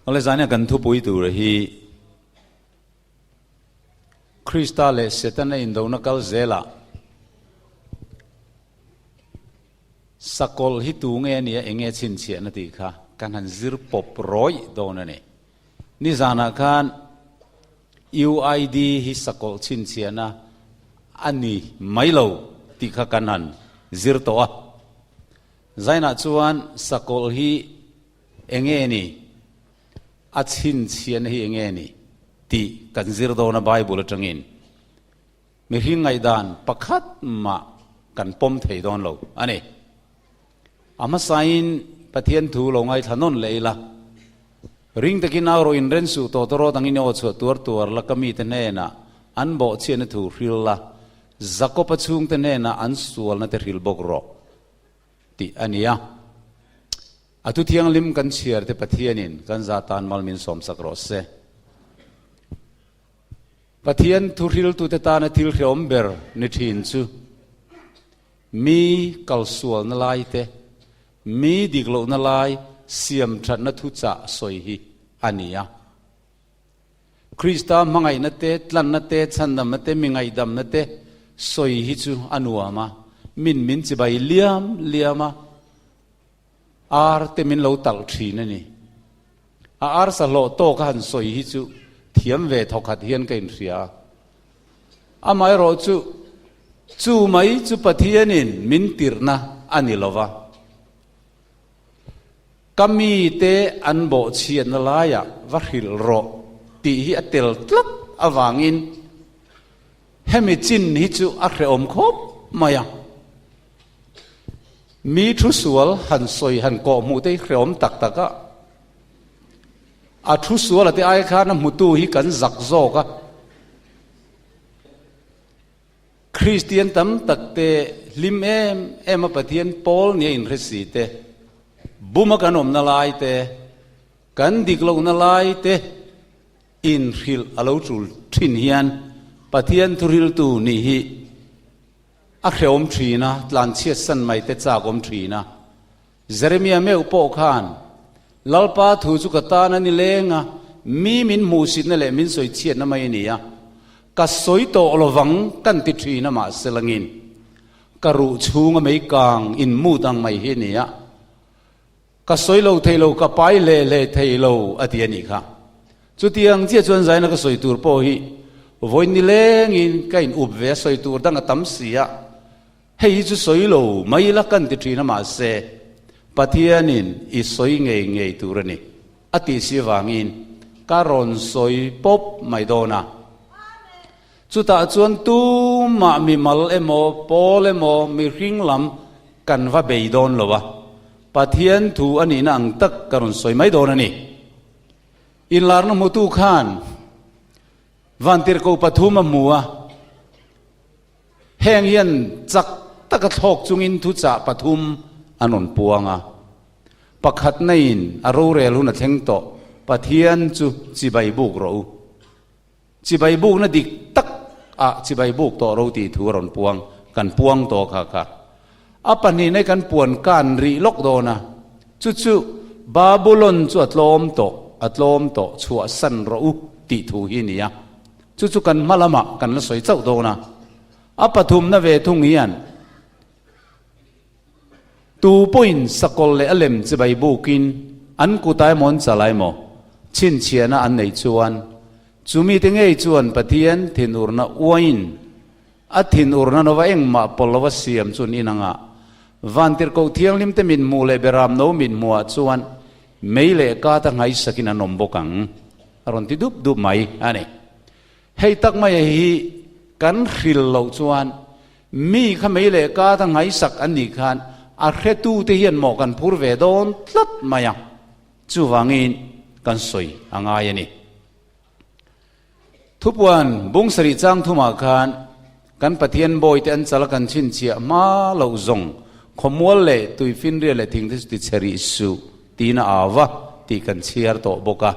Awle zania kan thupui tur hi Krista leh Setana indona kal zelah Sakawlh hi tu nge nia enge chhinchhiahna tih kha kan han zir pawp rawih dawn a ni. Nizanah khan UID hi sakawlh chhinchhiahna a ni mai lo tih kha kan han zir tawh a. Zainah chuan sakawlh hi enge ni, a chhinchhiahna hi enge ni tih kan zir dawn a Bible atangin. Mihring ngaihdan pakhat mah kan pawm thei dawn lo a ni. A hmasain Pathian thu lo ngaithla nawn leh ila, ring takin au rawh inren suh tawh tawrawt angin i aw chhuah tuar tuar la ka mite hnenah an bawhchhiatna thu hril la, Jakob-a chhungte hnenah an sualna te hril bawk rawh tih a ni a. A thu thianghlim kan chhiar te Pathianin kan za tan mal min sawmsak rawh se. Pathian thuhriltute tana thil hreawm ber ni thin chu mi kalsualna lai te, mi dik lohna lai siam thatna thuchah sawi hi a ni a. Krista hmangaihna te, tlanna te, chhandamna te, mi ngaihdamna te sawi hi chu a nuam a, min min chibai liam liam a, Ar te min lo talh thin a ni. A arsa hlawh tawk a han sawi hi chu thiam ve thawkhat hian ka inhria a. Amaherawh chu, chu mai chu Pathianin min tirhna a ni lo va. Ka mite an bawhchhiatna laiah va hrilh rawh tih hi a tel tlat avangin hemi chin hi chu a hrehawm khawp mai a. Mi thu sual han sawi han kawh hmuh te hi hrehawm tak tak a, a thu sual a te ai khan a hmutu hi kan zak zawk a. Kristian tam tak te hlim em em a Pathian pawl nia inhre si te, buma kan awmna lai te, kan dik lohna lai te inhrilh a lo tul thin hian Pathian thuhriltu nih hi A hrehawm thin a, tlanchhiat san mai te chak awm thin a. Jeremia meuh pawh khan, Lalpa thu chu ka tan a ni leng a, mi min hmuhsitna leh min sawi chhiatna mai a ni a, ka sawi tawh lovang kan ti thin a mahse langin ka ruh chhunga mei kang in mut ang mai hi a ni a, ka sawi lo thei lo, ka pai hle hle thei lo a ti a nih kha. Chutiang chiah chuan zaina ka sawi tur pawh hi vawi nilengin ka in up ve a, sawi tur dang a tam si a, hei hi chu sawi lo mai ila kan ti thin a mahse Pathianin i sawi ngei ngei tur a ni a tih si vangin ka rawn sawi pawp mai dawn a. Chutah chuan tumah mimal emaw pawl emaw mihring lam kan va bei dawn lo a, Pathian thu a nihna ang tak ka rawn sawi mai dawn a ni. Inlarna hmutu khan Vantirhkoh pathum a hmu a, heng hian chak taka thlawk chungin thuchah pathum an rawn puang a. Pakhatna in a rorel hun a thleng tawh, Pathian chu chibai buk rawh u. Chibai bukna dik tak ah chibai buk tawh ro tih thu a rawn puang, kan puang tawh kha kha. A pahnihna hi kan puan kan rih lawk dawn a, chu chu Babulon chu a tlawm tawh, a tlawm tawh, chhuahsan rawh u tih thu hi a ni a. Chu chu kan hma lamah kan la sawi chauh dawn a. A pathumna ve thung hian tu pawhin sakawlh leh a lem chibai bukin an kut ah emaw an chal ah emaw chhinchhiahna an neih chuan chumite ngei chuan Pathian thinurna uain A thinurna nova engmah pawlh lova siam chu an inang a. Vantirhkoh thianghlim te mithmuh leh beram no mithmuhah chuan mei leh kata nghaisakin an awm bawk ang, a rawn ti dup dup mai a ni. Hei tak mai hi kan hril loh chuan mi kha mei leh kata nghaisak an nih khan a hretute hian mawh kan phur ve dawn tlat mai a, chuvangin kan sawi a ngai a ni. Thupuan bung sarih chang thumah khan kan Pathian bawite an chal a kan chhinchhiah hma loh zawng khawmual leh tuifinriat leh thingte chu ti chhe rih suh tiin a au va tih kan chhiar tawh bawk a.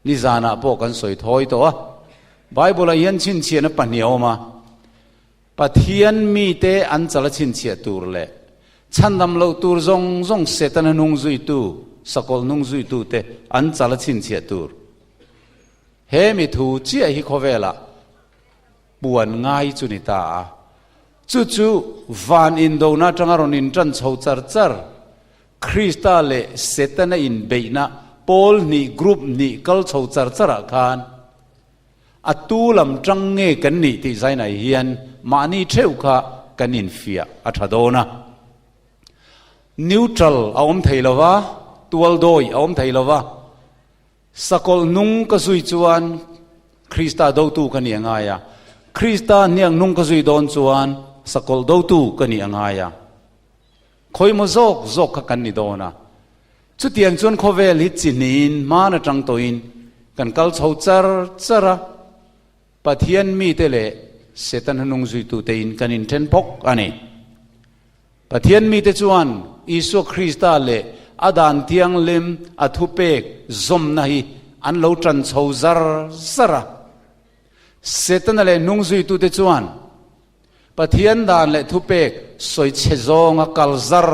Nizanah pawh kan sawi thawi tawh a. Bible-ah hian chhinchhiahna pahnih a awm a. Pathian mite an chal a chhinchhiah tur leh chhandam loh tur zawng zawng Setana hnung zuitu. Sakawlh hnung zuitute an chal a chhinchhiah tur. He mi thu chiah hi khawvelah puan ngai chu ni ta a. Chu chu van indona atanga rawn intan chho char char, Krista leh Setana inbeihna pawl hnih, group hnih kal chho char charah khan a tu lam tang nge kan nih tih zainai hian mahni theuh kha kan infiah a tha dawn a. Neutral a awm thei lo va, tualdawi a awm thei lo va. Sakawlh nung ka zui chuan Krista dotu ka nih a ngai a, Krista hniak nung ka zui dawn chuan sakawlh dotu ka nih a ngai a. Khawimaw zawk zawk kha kan ni dawn a. Chutiang chuan khawvel hi chi hnihin hman atang tawhin kan kal chho char char a, Pathian mite leh Setana hnung zuitute in kan inthen phawk a ni. Pathian mite chuan Isua Krista leh a dan thianghlim a thupek zawmna hi an lo tan chho zar zar a. Setana leh hnung zuitute chuan Pathian dan leh thupek sawi chhe zawnga kal zar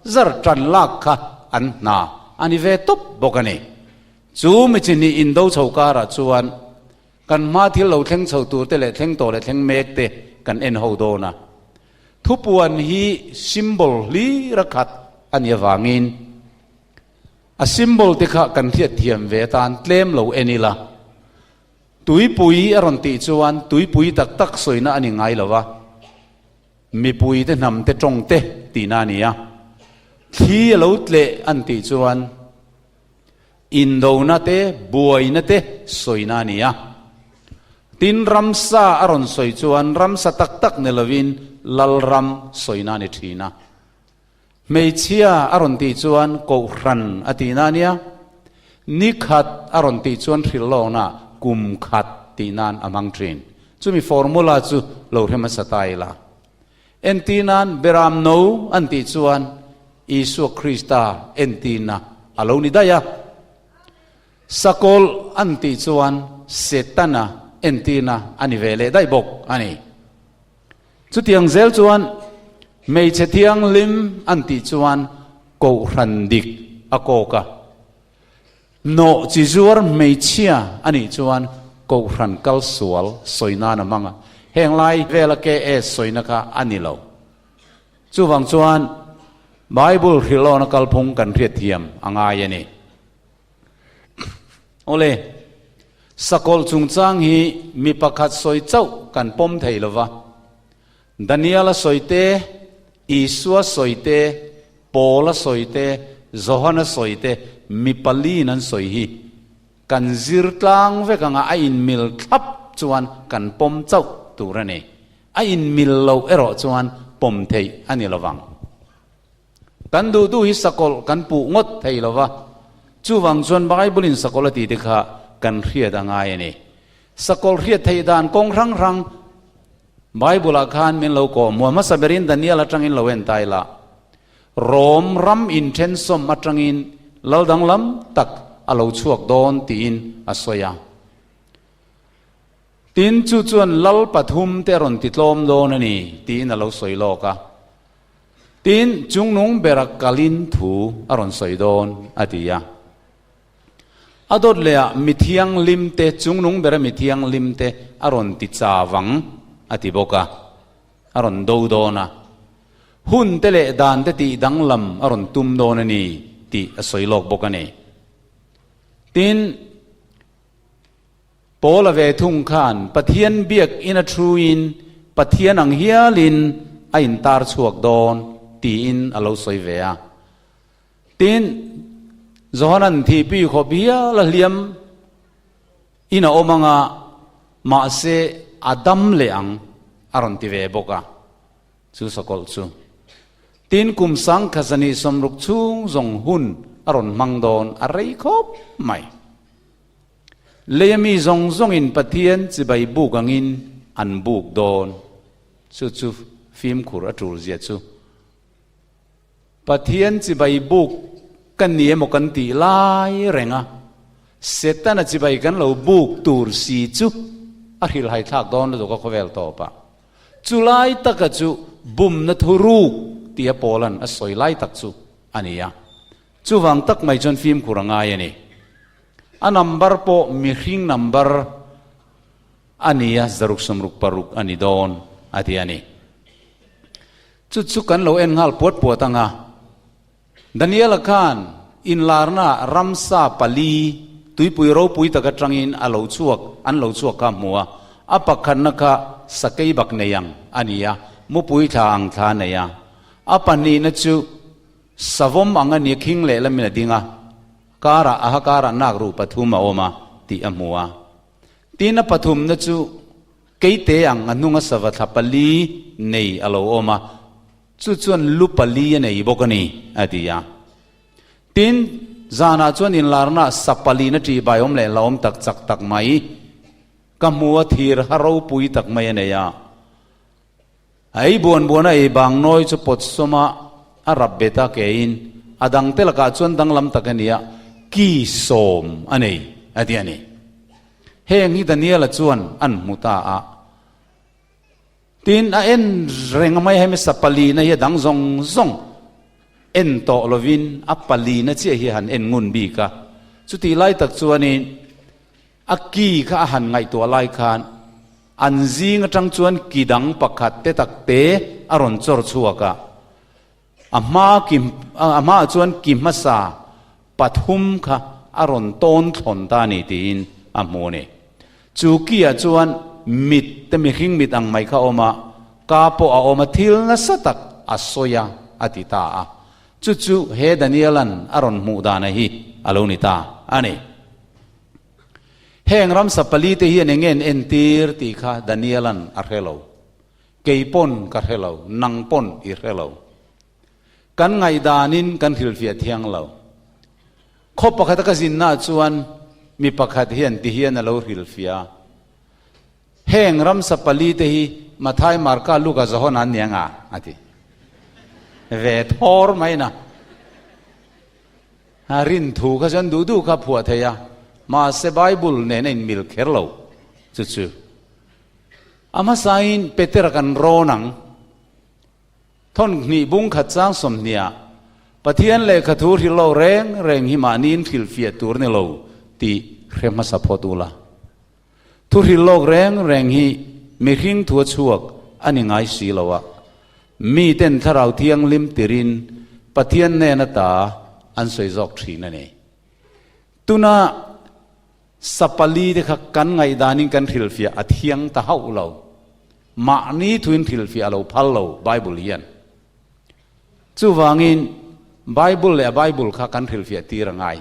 zar tan lak kha an hna a ni ve tawp bawk a ni. Chu mi chi hnih indo chho karah chuan Kan hma thil lo thleng chho tur te leh thleng tawh leh thleng mek te kan en ho dawn a. Thupuan hi symbol hlir a khat a nih avangin a symbol te kha kan hriat thiam ve atan tlem lo en ila. Tuipui a rawn tih chuan tuipui tak tak sawina a ni ngai lo va, mipui te hnam te tawng te tihna a ni a. Thli a lo tleh an tih chuan Indona te, buaina te sawina a ni a. Tin, ramsa a rawn sawi chuan ramsa tak tak ni lovin Lalram sawina a ni thin a. Hmeichhia a rawn tih chuan Kohhran a tihna a nia. Ni khat a rawn tih chuan hrilhlawkna kum khat tih nan a hmang thin. Chumi formula chu lo hre hmasa ta ila. Entirnan Beram No an tih chuan Isua Krista entirna a lo ni daih a. Sakawlh an tih chuan Setana entirna a ni ve leh daih bawk a ni. Chutiang zel chuan hmeichhe thianghlim an tih chuan Kohhran dik a kawk a. Nawh chi zuar hmeichhia a nih chuan Kohhran kal sual sawi nan a hmang a, heng lai vela KS sawina kha a ni lo. Chuvang chuan Bible hrilhawna kalphung kan hriatthiam a ngai a ni. Awle, sakawlh chungchang hi mi pakhat sawi chauh kan pawm thei lo va, Daniel-a sawi te, Isua sawi te, Paula sawi te, Johana sawi te, mi paliin an sawi hi kan zir tlang vek anga a inmil thlap chuan kan pawm chauh tur a ni. A inmil loh erawh chuan pawm theih a ni lovang. Kan duh duh hi sakawlh kan puh ngawt thei lo va, chuvang chuan Bible-in sakawlh a tih te kha kan hriat a ngai a ni. Sakawlh hriat theih dan kawng hrang hrang Bible-ah khan min lo kawh muah hmasa berin Daniel atangin lo en ta ila, Rom ram inthensawm atangin lal danglam tak a lo chhuak dawn tiin a sawi a. Tin, chu chuan lal pathum te a rawn titlawm dawn a ni tiin a lo sawi lawk a. Tin, chungnung bera kalin thu a rawn sawi dawn a ti a. A dawt leh ah mi thianghlim te, chungnung bera mi thianghlim te a rawn ti chavang a ti bawk a, a rawn do dawn a. Hun te leh dan te tih danglam a rawn tum dawn a ni tih a sawi lawk bawk a ni. Tin, Paula ve thung khan Pathian biak in a thu in Pathian ang hialin a intar chhuak dawn tiin a lo sawi ve a. Tin, Johanan thihpui khawp hial a hliam in a awm anga, mahse a dam leh ang a rawn ti ve bawk a, chu sakawlh chu. Tin, kum sangkha 160 chhung zawng hun a rawn hmang dawn a rei khawp mai. Leia mi zawng zawngin Pathian chibai buk angin an buk dawn. Chu chu fimkhur a tul zia chu. Pathian chibai buk ka ni emaw kan tih lai reng a, Setana chibai kan lo buk tur si chu a hrilhai thlak dawn lutuk a khawvel tawp ah. Chu lai taka chu bumna thuruk tia Paula'n a sawi lai tak chu a ni a. Chuvang tak mai chuan fimkhur a ngai a ni. A number pawh mihring number a ni a, zaruk sawmruk paruk a ni dawn a ti a ni. Chu chu kan lo en nghal puat puat ang a. Daniela khan inlarna ramsa pali tuipui ropui tak atangin a lo chhuak an lo chhuak kha a hmu a, a pakhatna kha sakei bak nei ang a ni a, mupui thla ang thla a nei a, a pahnihna chu savawm ang a ni a, khing lehlamin a ding a, karah a ha karah nak ruh pathum a awm a tih a hmu a. Tin a pathumna chu keite ang a hnunga sava thla pali nei a lo awm a, Chu chuan lu pali a nei bawk a ni, a ti a. Tin, zanah chuan inlarna sa palina ṭih baiawm leh hlauhawm tak chak tak mai ka hmu a, thir ha ropui tak mai a nei a. A ei buan buan a ei bang nawi chu pawt sawm a, a rap bet a kein a dangte lakah chuan danglam tak a ni a, ki sawm a nei, a ti a ni. Heng hi Daniela chuan an hmu ta a. Tin, a en reng mai hemi sa palina hi a dang zawng zawng en tawh lovin a palina chiah hi a han en ngun bik a. Chutih lai tak chuanin a ki kha a han ngaihtuah lai khan an zing atang chuan ki dang pakhat te tak te a rawn chawr chhuak a. A hma ki a hmaah chuan ki hmasa pathum kha a rawn tawn thlawn ta a ni tiin a hmu a ni. Chu ki-ah chuan mit te mihring mit ang mai kha a awm a, ka pawh a awm a, thil nasa tak a sawi a, a ti ta a. Chu chu he Daniel-a'n a rawn hmuh dana hi a lo ni ta a ni. Heng ramsa pali te hian eng nge an entir tih kha Daniel-a'n a hre lo. Kei pawn ka hre lo, nang pawn i hre lo. Kan ngaihdanin kan hrilhfiah thiang lo. Khaw pakhata ka zinnaah chuan mi pakhat hian ti hian a lo hrilhfiah a. Heng ramsa pali te hi Mathai, Marka, Luka, Johana an ni ang a, a ti. Ve thawr mai na. A rin thu kha chuan duh duh kha phuah thei a, mahse Bible nen a inmil kher lo chu chu. A hmasain Petera kan rawn ang. Thawn hnih bung khat chang sawmhniah Pathian lehkha thu hrilh lo reng reng hi mahniin hrilhfiah tur ni lo tih hre hmasa phawt ula. Thu hrilh lawk reng reng hi mihring thu a chhuak a ni ngai si lo a, miten Thlarau Thianghlim tirin Pathian hnen ata an sawi zawk thin a ni. Tuna Sa pali te kha kan ngaihdanin kan hrilhfiah a thiang ta hauh lo. Mahni thuin hrilhfiah a lo phal lo Bible hian. Chuvangin Bible leh a Bible kha kan hrilhfiah tir a ngai.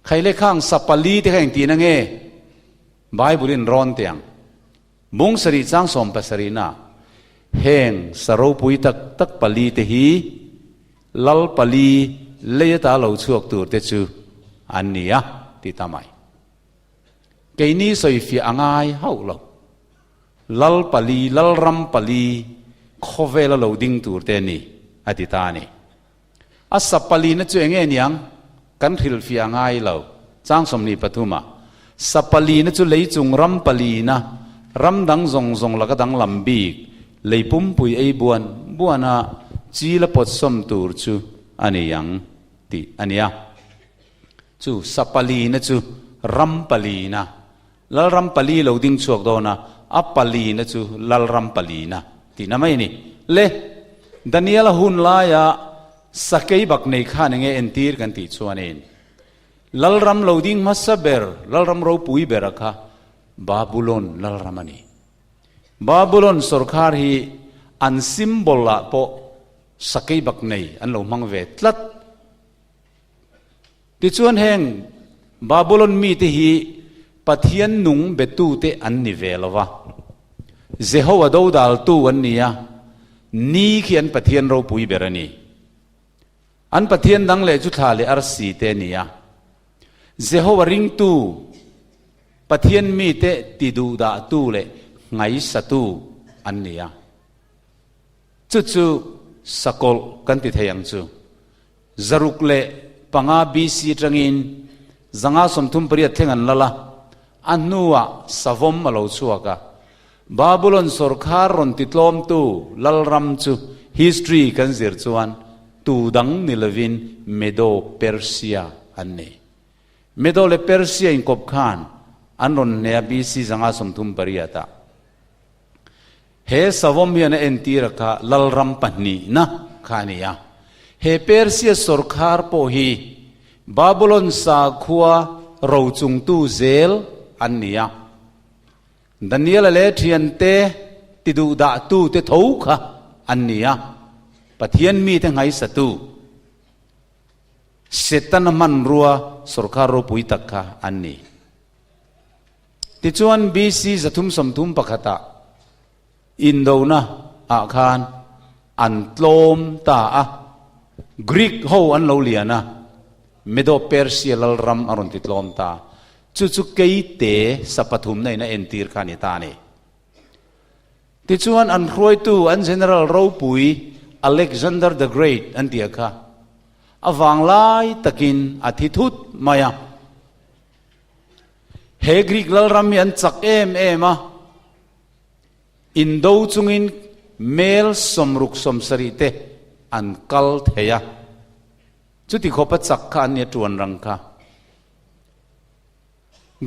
Khai le khang sa pali te kha engtin ange Bible in rawn teh ang. Bung sarih chang 70 na heng sa ropui tak tak pali te hi Lal pali lei ata lo chhuak tur te chu an ni a, ti ta mai. Keini sawifiah a ngai hauh lo. Lal pali, Lalram pali khawvela lo ding tur te a ni, a ti ta a ni. A sa palina chu eng nge niang? Kan hrilhfiah a ngai lo. Chang 23 ah, Sa palina chu leichung ram palina, ram dang zawng zawng laka danglam bik, lei pumpui ei buan buana chil a pawtsawm tur chu a ni ang tih a nia. Chu sa palina chu ram palina, Lalram pali lo ding chhuak dawn a, a palina chu Lalram palina tihna mai a ni. Le, Daniela hun laia sakei bak nei khan enge entir kan tih chuanin, Lalram lo ding hmasa ber, Lalram ropui bera kha Babulon Lalram a ni. Babulon sawrkhar hi an symbol ah pawh sakei bak nei an lo hmang ve tlat. Tichuan heng Babulon mite hi Pathian nung betute an ni ve lo va, Jehowa dodaltu an ni a, ni khi an Pathian ropui ber a ni. An Pathian dang leh chu thla leh arsi te a ni a. Jehowa ringtu, Pathian mite tiduhdahtu leh nghaisatu an ni a. Chu chu sakawlh kan ti thei ang chu. 605 BC atangin 538 thleng an lal a, a hnuah savawm a lo chhuak a. Babulon sawrkhar rawn titlawmtu lalram chu history kan zir chuan. tu dang ni lovin Medo-Persia an ni. Medo leh Persia inkawp khan an rawn hneh a BC 538 ah. He savawm hian a entir a kha lalram pahnihna kha a ni a. He Persia sawrkhar pawh hi Babulon sakhua rochungtu zel an ni a. Daniela leh thiante tiduhdahtute tho kha an ni a, Pathian mite nghaisatu Setana hmanrua sawrkhar ropui tak kha an ni. Tichuan BC 331 ah indona ah khan an tlawm ta a, Greek ho an lo lian a, Medo-Persia lalram a rawn ti tlawm ta. Chu chu keite sa pathumna in a entir kha a ni ta a ni. Tichuan an hruaitu an General ropui Alexander the Great an tia kha a vanglai takin a thi thut mai a. He Greek lalram hi an chak em em a, indo chungin mel 60 70 te an kal thei a. Chuti khawpa chak kha an ni a tuan rang kha.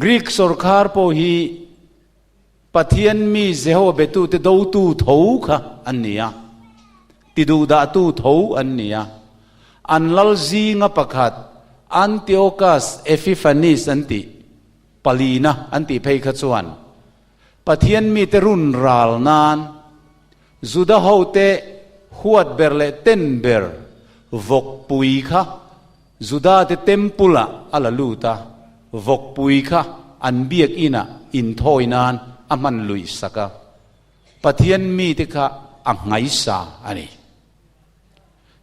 Greek sawrkhar pawh hi Pathian mi Jehova betute dotu tho kha an ni a, tiduhdahtu tho an ni a. An lal zinga pakhat Antiochus Epiphanes an tih, palina an tih phei kha chuan Pathian mite run ral nan Juda hote huat ber leh ten ber vawkpui kha Judate Temple-ah a la lut a, vawkpui kha an biakinn-ah inthawi nan a hman luih sak a, Pathian mite kha a nghaisa a ni.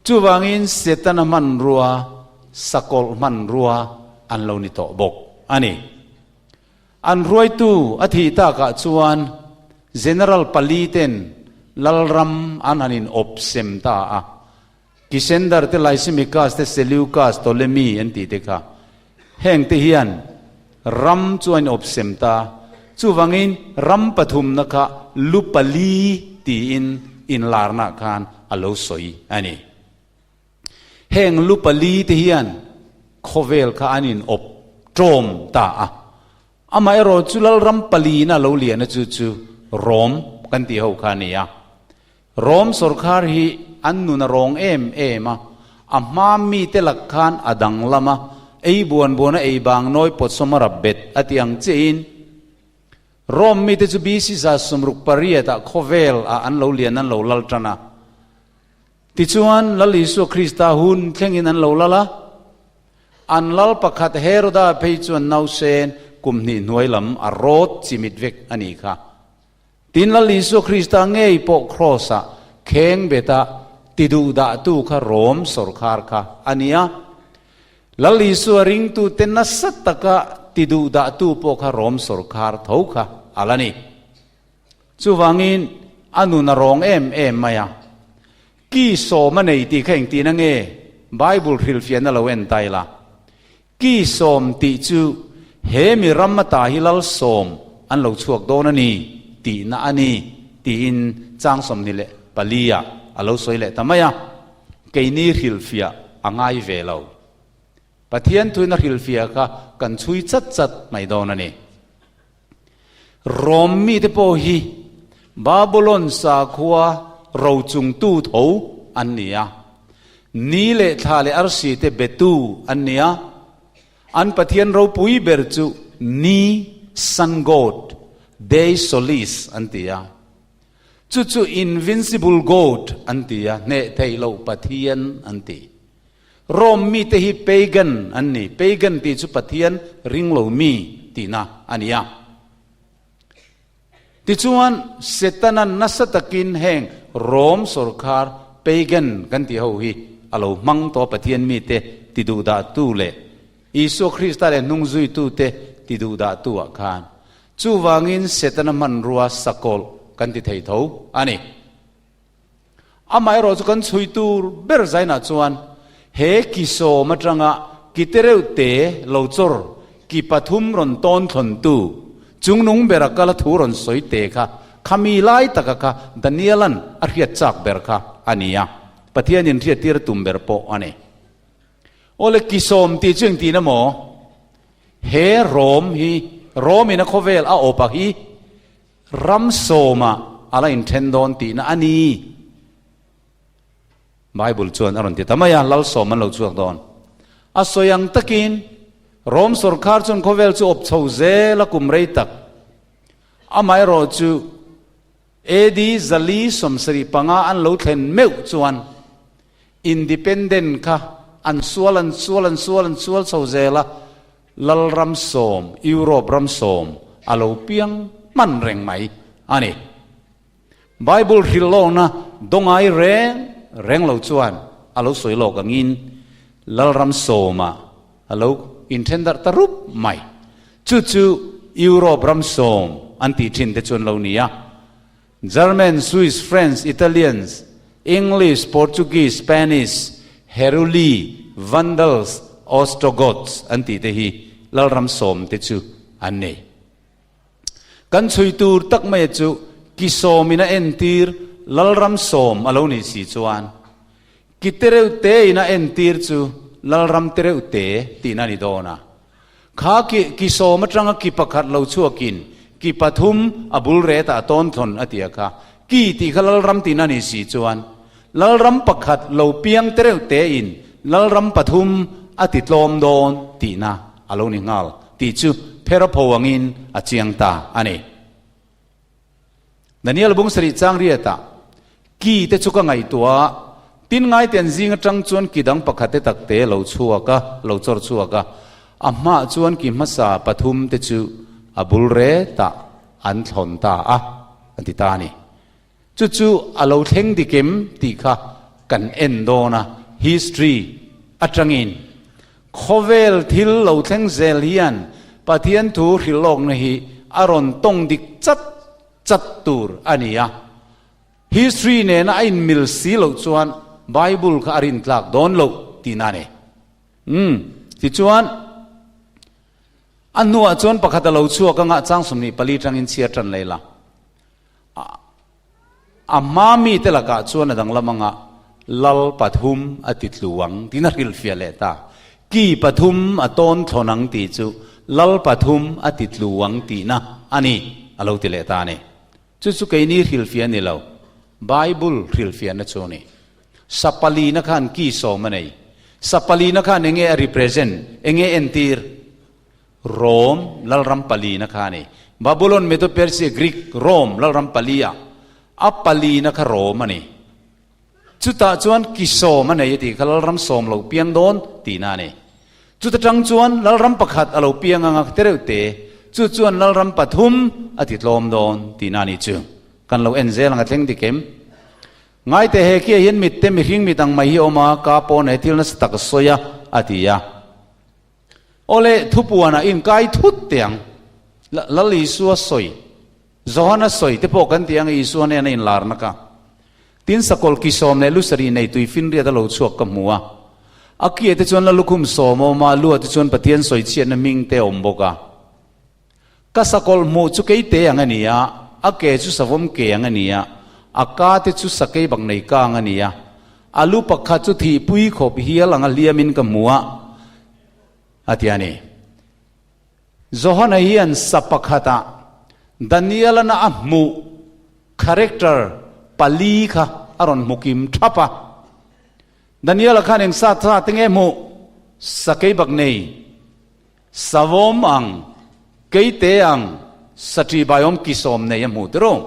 Chuvangin Setana hmanrua, sakawlh hmanrua an lo ni tawh bawk a ni. An hruaitu a thih takah chuan General pali ten lalram an han inawp sem ta a. Kisendar te, Lysimachus te, Seleucus, Ptolemy an tih te kha. Heng te hian ram chu a inawp sem ta. Chuvangin ram pathumna kha lu pali tiin inlarna khan a lo sawi a ni. Heng lu pali te hian khawvel kha an inawp ṭawm ta a. Amaherawh chu lalram paliin a lo lian a chu chu Rom kan tih ho kha a ni a. Rom sawrkhar hi an nun a rawng em em a, a hma mite lak khan a danglam a, ei buan buan a ei bang nawi pawtsawm a rap bet a ti ang chiahin Rom mite chu BC 68 ah khawvel ah an lo lian an lo lal tan a. Tichuan Lal Isua Krista hun thlengin an lo lal a. An lal pakhat Heroda phei chuan nausen kum hnih hnuai lam a rawt chimit vek a nih kha. Tin Lal Isua Krista ngei pawh Kraws-ah kheng beta tiduhdahtu kha Rom sawrkhar kha a ni a. Lal Isua ringtute nasa taka tiduhdahtu pawh kha Rom sawrkhar tho kha a la ni. Chuvangin a nun a rawng em em mai a. Ki sawm a nei tih kha engtin a nge? Bible hrilhfiahna lo en ta ila. Ki sawm tih chu he mi ram ata hi lal sawm an lo chhuak dawn a ni tihna a ni tiin chang 24 ah a lo sawi leh ta mai a. Keini hrilhfiah a ngai ve lo. Pathian thuin a hrilhfiah kha kan chhui chat chat mai dawn a ni. Rom mite pawh hi Babulon sakhua rochungtu tho an ni a, ni leh thla leh arsi te betu an ni a, an pathian ropui ber chu Ni, Sun God, Dei Solis an ti a, chu chu Invincible God an ti a, hneh theih loh pathian an ti. Rome mite hi pagan an ni. Pagan tih chu Pathian ring lo mi tihna a ni a. Tichuan, Setana'n nasa takin heng Rome sawrkhar pagan kan tih ho hi a lo hmang tawh a, Pathian mite tiduhdahtu leh Isua Krista leh hnungzuitute tiduhdahtu ah khan. Chuvangin Setana hmanrua sakawlh kan ti thei tho a ni. Amaherawh chu kan chhui tur ber zainah chuan he ki sawm atanga ki te reuh te lo chawr ki pathum rawn tawn thlawntu chungnung bera kala thu rawn sawi te kha khami lai taka kha Daniela'n a hriat chak ber kha a ni a. Pathianin hriattir a tum ber pawh a ni. Awle kisawm tih chu engtin emaw he Rom hi Rom in a khawvel a awp a hi ram sawmah a la inthen dawn tihna a ni. Bible chuan a rawn ti ta mai a, lal sawm an lo chhuak dawn. A sawi ang takin Rom sawrkhar chuan khawvel chu awp chho zel a kum rei tak. Amaherawhchu AD 475 an lo thlen meuh chuan Independent kha an sual an sual an sual an sual chho zel a, Lalram sawm, Europe ram sawm a lo piang hman reng mai a ni. Bible hrilh lawkna dawngai reng reng lo chuan a lo sawi lawk angin Lalram sawmah a lo inthen darh ta rup mai. Chu chu Europe ram sawm an tih thin te chu an lo ni a. German, Swiss, French, Italians, English, Portuguese, Spanish, Heruli, Vandals, Ostrogoths an tih te hi Lalram sawm te chu an nei. Kan chhui tur tak mai chu ki sawmin a entir Lalram sawm a lo nih si chuan ki tereuh te in a entir chu Lalram tereuh te tihna a ni dawn a. Kha ki ki sawm atanga ki pakhat lo chhuakin ki pathum a bul retah a tawn thlawn a ti a kha. Ki tih kha Lalram tihna a nih si chuan Lalram pakhat lo piang tereuh tein Lalram pathum a ti tlawm dawn tihna a lo ni nghal tih chu pherapho angin a chiang ta a ni. Daniel bung sarih chang riatah ki te chu ka ngaihtuah a, tin ngaite an zing atang chuan ki dang pakhat te tak te lo chhuak a, lo chawr chhuak a, a hmaah chuan ki hmasa pathum te chu a bul retah an thlawn ta a, a ti ta a ni. Chu chu a lo thleng dik em tih kha kan en dawn a, history atangin khawvel thil lo thleng zel hian Pathian thu hrilh lawkna hi a rawn tawng dik chat chat tur a ni a. History nena a inmil si loh chuan Bible kha a rintlak dawn loh tihna a ni. Umm, tichuan a hnuah chuan pakhat a lo chhuak anga chang 24 tangin chhiar tan leh la. A hma mite lakah chuan a danglam anga lal pathum a ti tlu ang tiin a hrilhfiah leh ta. Ki pathum a tawn thlawn ang tih chu lal pathum a ti tlu ang tihna a ni a lo ti leh ta a ni. Chu chu keini hrilhfiah a ni lo, Bible hrilhfiahna chu a ni. Sapalina khan ki sawm a nei. Sapalina khan enge a represent, enge entir? Rom lalram palina kha a ni. Babulon, Medo-Persia, Greek, Rome lalram palia a palina kha Rom a ni. Chutah chuan ki sawm a nei a tih kha lalram sawm lo piang dawn tihna a ni. Chuta tang chuan lalram pakhat a lo piang anga tereuh te, chu chuan lalram pathum a ti tlawm dawn tihna a ni chu. Kan lo en zel ang a thleng dik em? Ngaite he kia hian mitte mihring mit ang mai hi a awm a, ka pawn he thil nasa tak a sawi a, a ti a. Awle, thupuanah inkai thut teh ang. Lal Isua sawi, Johana sawi te pawh kan ti ang Isua hnena inlarna kha. Tin sakawlh ki sawm leh lu sarih nei tui finriat a lo chhuak ka hmu a. A kia te chuan la lukhum sawm a awm a, a lua te chuan Pathian sawi chhiatna hming te a awm bawk a. Ka sakawlh hmuh chu keite ang a ni a, a ke chu savawm ke ang a ni a, a ka te chu sakei bak nei kang a ni a. A lu pakhat chu thihpui khawp hial anga hliamin ka hmu a, a ti a ni. Johana hian sa pakhatah Daniel-ana a hmuh character pali kha a rawn hmu kim thap a. Daniel-a khan eng sa sa te nge hmuh? Sakei bak nei, savawm ang, keite ang, saṭi baiawm kisawm nei a hmuh tiraw?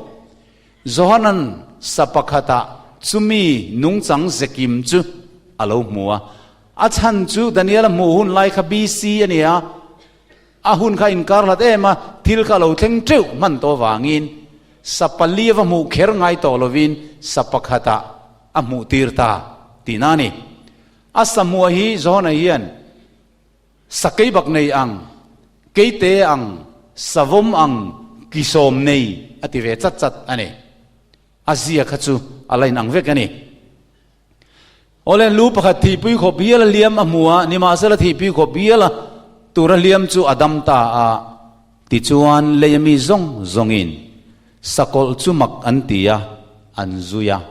Johanan sa pakhatah chumi nungchang zekim chu a lo hmu a. A chhan chu Daniel-a hmuh hun lai kha BC a ni a, a hun kha inkar hlat em a, thil kha a lo thleng teuh hman tawh avangin sa pali a va hmuh kher ngai tawh lovin sa pakhatah a hmuh tir ta tihna a ni. A sa hmuah hi Johana hian Sakei bak nei ang, keite ang, savawm ang, kisawm nei a ti ve chat chat a ni. A zia kha chu a la inang vek a ni. Awle, lu pakhat thihpui khawp hial a hliam a hmu a, nimahsela thihpui khawp hial a tura hliam chu a dam ta a, tichuan lei ami zawng zawngin sakawlh chu mak an ti a, an zui a.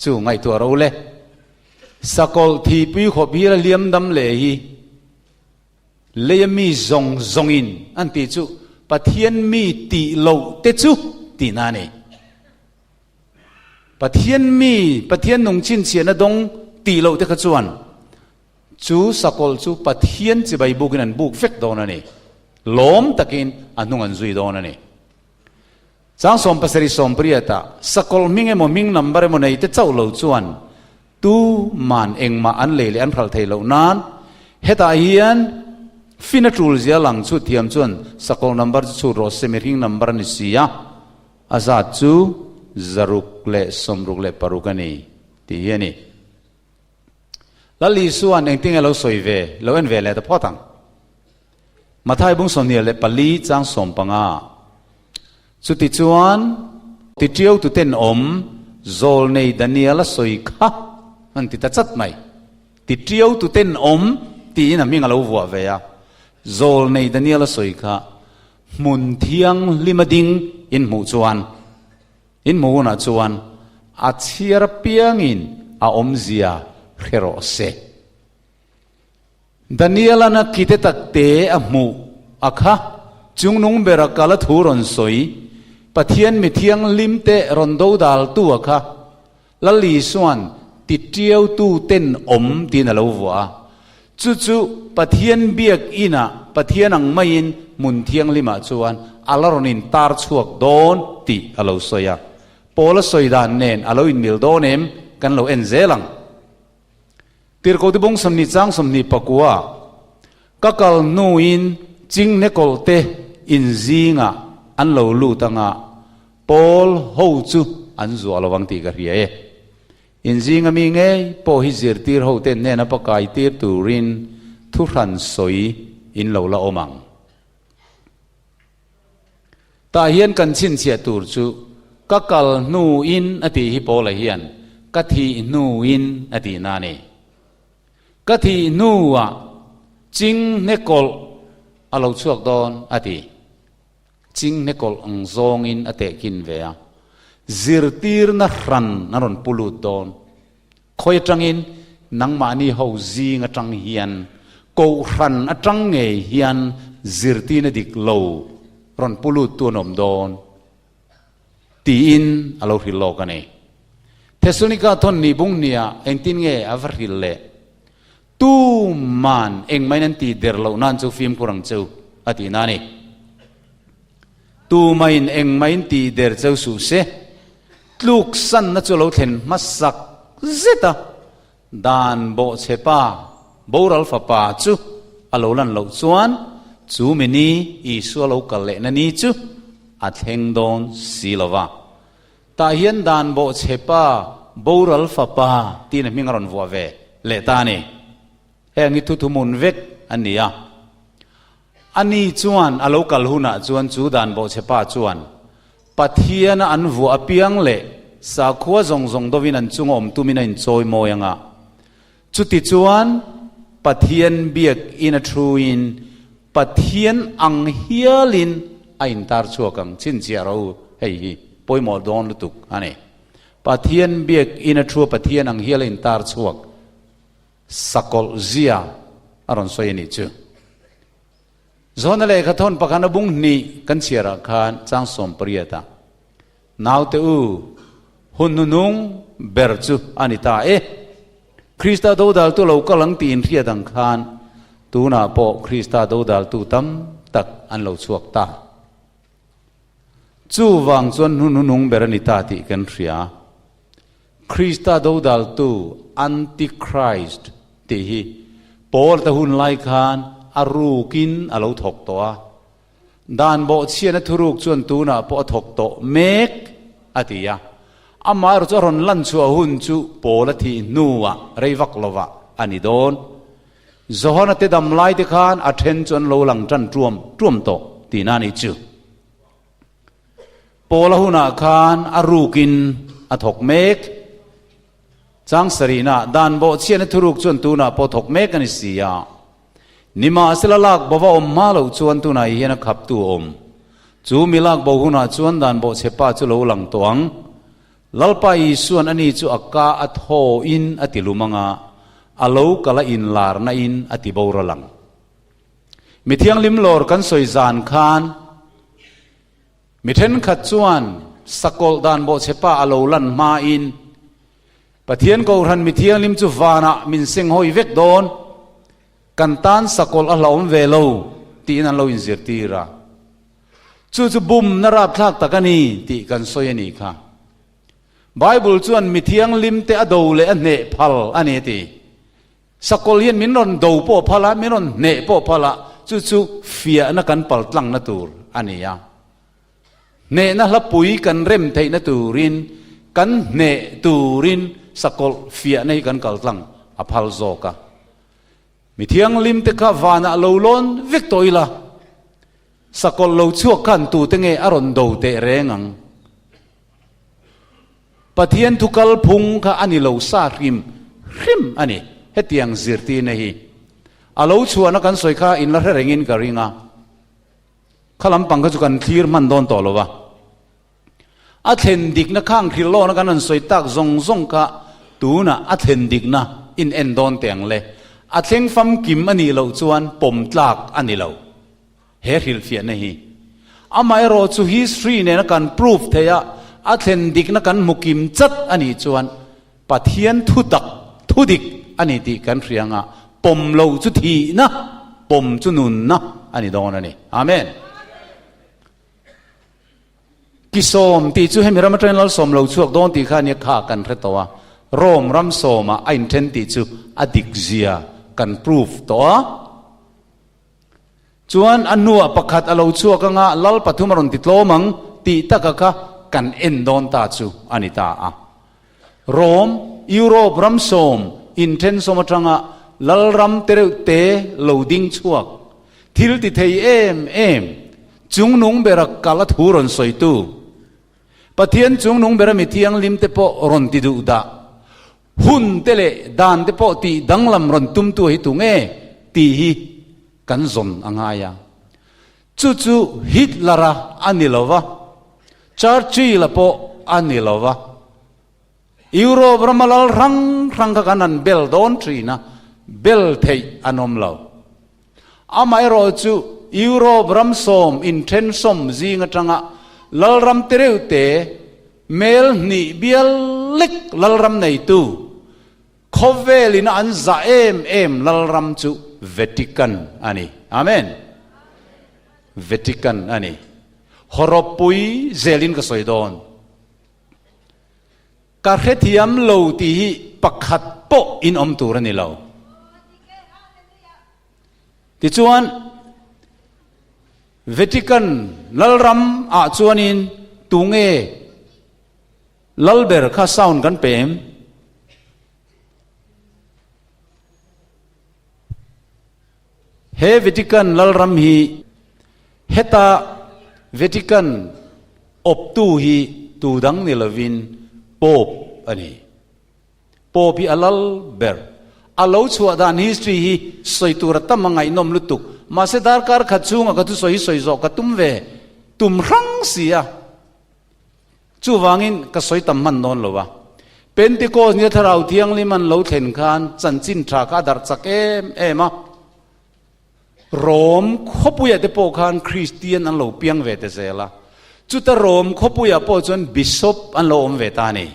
Chu ngaihtuah ro le. Sakawlh thihpui khawp hi la liam dam leh hi leia mi zawng zawngin an tih chu Pathian mi tih loh te chu tihna a ni. Pathian mi, Pathian nung chhinchhiahna dawng tih loh te kha chuan chu sakawlh chu Pathian chibai bukin an buk vek dawn a ni. Lawm takin a hnung an zui dawn a ni. Chang 77 80-ah sakawlh hming emaw hming number emaw nei te chauh lo chuan tu man engmah an lei leh an hralh thei loh nan hetah hian fin a tul zia lang chhut thiam chuan sakawlh number chu chhut rawh se mihring number a ni si a, a zat chu 666 a ni tih hi a ni. Lal Isua'n engtinge lo sawi ve, lo en ve leh ta phawt ang. Mathai bung 24 chang 15. Chutichuan, tiṭiau tuten awm Zawlnei Daniel-a sawi kha an ti ta chat mai. Tiṭiau tuten awm tiin a hming a lo vuah ve a. Zawlnei Daniel-a sawi kha hmun thianghlima ding in hmuh chuan, in hmuh hunah chuan a chhiar apiangin a awmzia hre rawh se. Daniel-a'n a kite takte a hmuh a kha, chungnung bera kal a thu rawn sawi, Pathian mi thianghlimte rawn dodaltu a kha, Lal Isua'n titiautu ten awm tiin a lo vuah a. Chu chu Pathian biakinah Pathian ang maiin hmun thianghlimah chuan a la rawn intar chhuak dawn tih a lo sawi a. Paula sawi dan nen a lo inmil dawn em kan lo en zel ang. Tirhkohte bawng 20 chang 24, Ka kal hnuin Chingnekawlhte in zingah an lo lut anga Paul ho chu an zuah lo ang tih ka hria e. In zinga mi ngei pawh hi zirtir ho ten hnena pakai tir turin thuhran sawi in lo la awm ang. Tah hian kan chhinchhiah tur chu ka kal hnuin a tih hi Paula hian ka thih hnuin a tihna a ni. Ka thih hnuah chingnekawlh a lo chhuak dawn a ti. Chingnekawlh ang zawngin a tehkhin ve a, zirtirna hran a rawn pu lut dawn. Khawi atangin nangmahni ho zing atang hian kohhran atang ngei hian zirtirna dik lo rawn pu lut tu an awm dawn tiin a lo hrilh lawk a ni. Thessalonika thawn ni bung hniah engtin nge a va hrilh leh? Tuman engmahin an tih der loh nan chu fimkhur ang cheu a tihna a ni. Tumain engmahin tih der cheu suh se. Tluksanna chu lo thlen hmasak zet a, dan bawhchhe pa, boral fapa chu a lo lan loh chuan chu mi ni Isua lo kal lehna ni chu a thleng dawn si lo va. Tah hian dan bawhchhe pa, boral fapa tiin a hming a rawn vuah ve leh ta a ni. Heng hi thuthumun vek a ni a. Ani chuan a lo kal hunah chuan chu dan bawhchhe pa chuan Pathiana an vuah apiang leh sakhua zawng zawng dovin an chunga awm tumin a inchawi mawi ang a. Chutichuan, Pathian biakin a thuin Pathian ang hialin a intar chhuak ang. Chhinchhiah rawh u, hei hi pawimawh dawn lutuk a ni. Pathian biakin a thua Pathian ang hial a intar chhuak sakawlh zia a rawn sawi a nih chu. Zawhna lehkha thawn pakhat a bung hnih kan chhiarah khan chang 80 ah, Naute u, hun hnuhnung ber chu a ni ta e. Krista dodaltu lo kal ang tih inhriat ang khan tunah pawh Krista dodaltu tam tak an lo chhuak ta. Chuvang chuan hun hnuhnung ber a ni ta tih kan hria. Krista dodaltu, Antichrist, tih hi Paul te hun lai khan a rukin a lo thawk tawh a. Dan bawhchhiatna thuruk chuan tunah pawh a thawk tawh mek a ti a. Amaherawh chu a rawn lan chhuah hun chu Paul a thih hnuah rei vak lovah a ni dawn. Johana te dam lai te khan a then chu an lo lang tan tuam tuam tawh tihna a nih chu. Paula hunah khan a rukin a thawk mek. Chang sarihna, dan bawhchhiatna thuruk chuan tunah pawh thawk mek a ni si a. Nimahsela lak bova awm hma loh chuan tunah hian a khaptu a awm. Chu mi lak bo hunah chuan dan bawhchhe pa chu lo lang tawh ang. Lalpa Isuan ani chu a ka a thawin a ti lum anga, a lo kal a inlarna in a ti boral ang. Mi thianghlim lawr kan sawi zan khan mi thenkhat chuan sakawlh dan bawhchhepa a lo lan hmain Pathian Kohhran mi thianghlim chu vanah min senghawi vek dawn, kan tan sakawlh a hlauhawm ve lo tiin an lo inzirtir a. Chu chu bumna rapthlak tak a ni tih kan sawi a nih kha. Bible chuan mi thianghlimte a do leh a hneh phal a ni a ti. Sakawlh hian min rawn do pawh phal a, min rawn hneh pawh phal a, chu chu fiahna kan paltlangna tur a ni a. Hnehna hlapui kan rem theihna turin, kan hneh turin sakawlh fiahna hi kan kaltlang a phal zawk a. Mi thianghlim te kha vanah lo lawn vek tawh ila, sakawlh lo chhuak khan tute nge a rawn do teh reng ang? Pathian thu kalphung kha a ni lo sa hrim hrim a ni. Hetiang zirtirna hi a lo chhuahna kan sawi kha in la hre rengin ka ring a. Kha lampang kha chu kan thlir hman dawn tawh lo va. A thlen dikna khang thil lawna kan han sawi tak zawng zawng kha tunah a thlen dikna in en dawn teh ang le. A thleng famkim a nih loh chuan pawm tlak a ni lo. He hrilhfiahna hi amaherawh chu history nena kan proof theih a, a thlen dikna kan hmu kim chat a nih chuan Pathian thu tak, thu dik a ni tih kan hria anga pawm lo chu thihna, pawm chu nunna a ni dawn a ni. Amen. Kisawm tih chu hemi ram atangin Lalsawm lo chhuak dawn tih kha nia kha kan hre tawh a, Rome ram sawmah a inthen tih chu a dik zia kan proof tawh a. Chuan a hnuah pakhat a lo chhuak anga Lal pathum a rawn ti tlawm ang tih taka kha kan en dawn ta chu a ni ta a. Rome, Europe ram sawm inthen sawm atanga Lalram te reuh te lo ding chhuak, thil ti thei em em, chungnung bera kal a thu rawn sawitu, Pathian chungnung bera mi thianghlim te pawh rawn ti duh dah. Hun te leh dan te pawh tih danglam rawn tumtu hi tu nge tih hi kan zawn a ngai a. Chu chu Hitler-a a ni lo va, Churchill-a pawh a ni lo va. Europe rama lal hrang hrang kha kan han bel dawn thin a, bel theih an awm lo. Amaherawh chu Europe ram sawm inthen sawm zing atanga lalram te reuh te, Mel hnih bial lek lalram neitu, khawvelin a an zah em em lalram chu Vatican a ni. Amen. Vatican a ni. Hawrawppui zelin ka sawi dawn. Ka hrethiam lo tih hi pakhat pawh in awm tur a ni lo. Tichuan, Vatican lalram ah chuanin tunge lalber kha sound kan pe em? He Vatican lalram hi heta Vatican awptu hi tu dang ni lovin Pope a ni. Pope hi a lal ber. A lo chhuah dan history hi sawi tur a tam a ngaihnawm lutuk. Mahse darkar khat chhunga ka thusawi hi sawi zawh ka tum ve tum hrang si a. Chuvangin ka sawi tam hman dawn lo a. Pentecost nia Thlarau Thianghlim an lo thlen khan chanchin tha kha a darh chak em em a. Rom khawpuiah te pawh khan Kristian an lo piang ve ta zel a. Chuta Rom khawpuiah pawh chuan Bishop an lo awm ve ta a ni.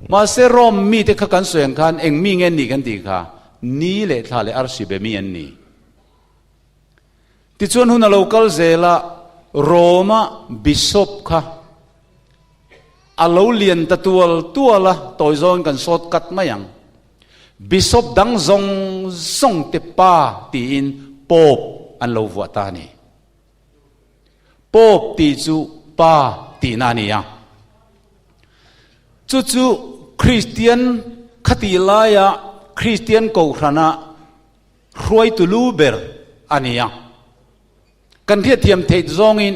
Mahse Rome mite kha kan sawi ang khan eng mi nge an nih kan tih kha ni leh thla leh arsi be mi an ni. Tichuan hun a lo kal zel a, Rome-a bishop kha a lo lian ta tual tual a, tawi zawngin kan sawt kat mai ang. Bishop dang zawng zawng te pa tiin Pope an lo vuah ta a ni. Pope tih chu pa tihna a ni a. Chu chu Kristian khatih laia Kristian Kohhrana hruaitu lu ber a ni a. Kan hriatthiam theih zawngin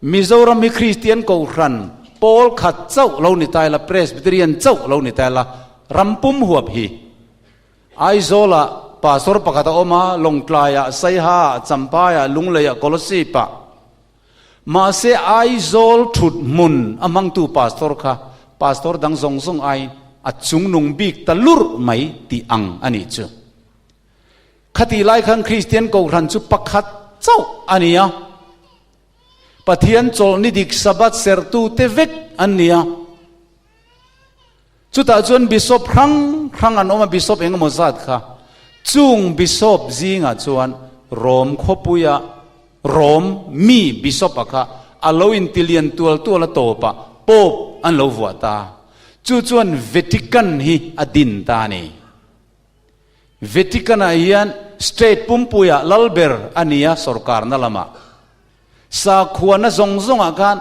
Mizoram hi Kristian Kohhran pawl khat chauh lo ni ta ila, Presbyterian chauh lo ni ta ila, ram pum huap hi Aizawlah Pastor pakhat a awm a, Lawngtlaiah, Saihaah, Champaiah, Lungleiah, Kolosipah. Mahse Aizawl thut hmun a hmangtu Pastor kha Pastor dang zawng zawng aiin a chungnung bik ta lurh mai tih ang a nih chu. Khatih lai khan Kristian Kohhran chu pakhat chauh a ni a. Pathian chawlhni dik Sabbath serhtute vek an ni a. Chutah chuan Bishop hrang hrang an awm a, Bishop eng emaw zat kha. Chung Bishop zingah chuan Rom khawpuia Rom mi Bishop-a kha a lo intilian tual tual a tawpah Pope an lo vuah ta. Chu chuan Vatican hi a din ta a ni. Vatican-ah hian state pumpuiah lal ber a ni a sorkarna lamah. Sakhuana zawng zawngah khan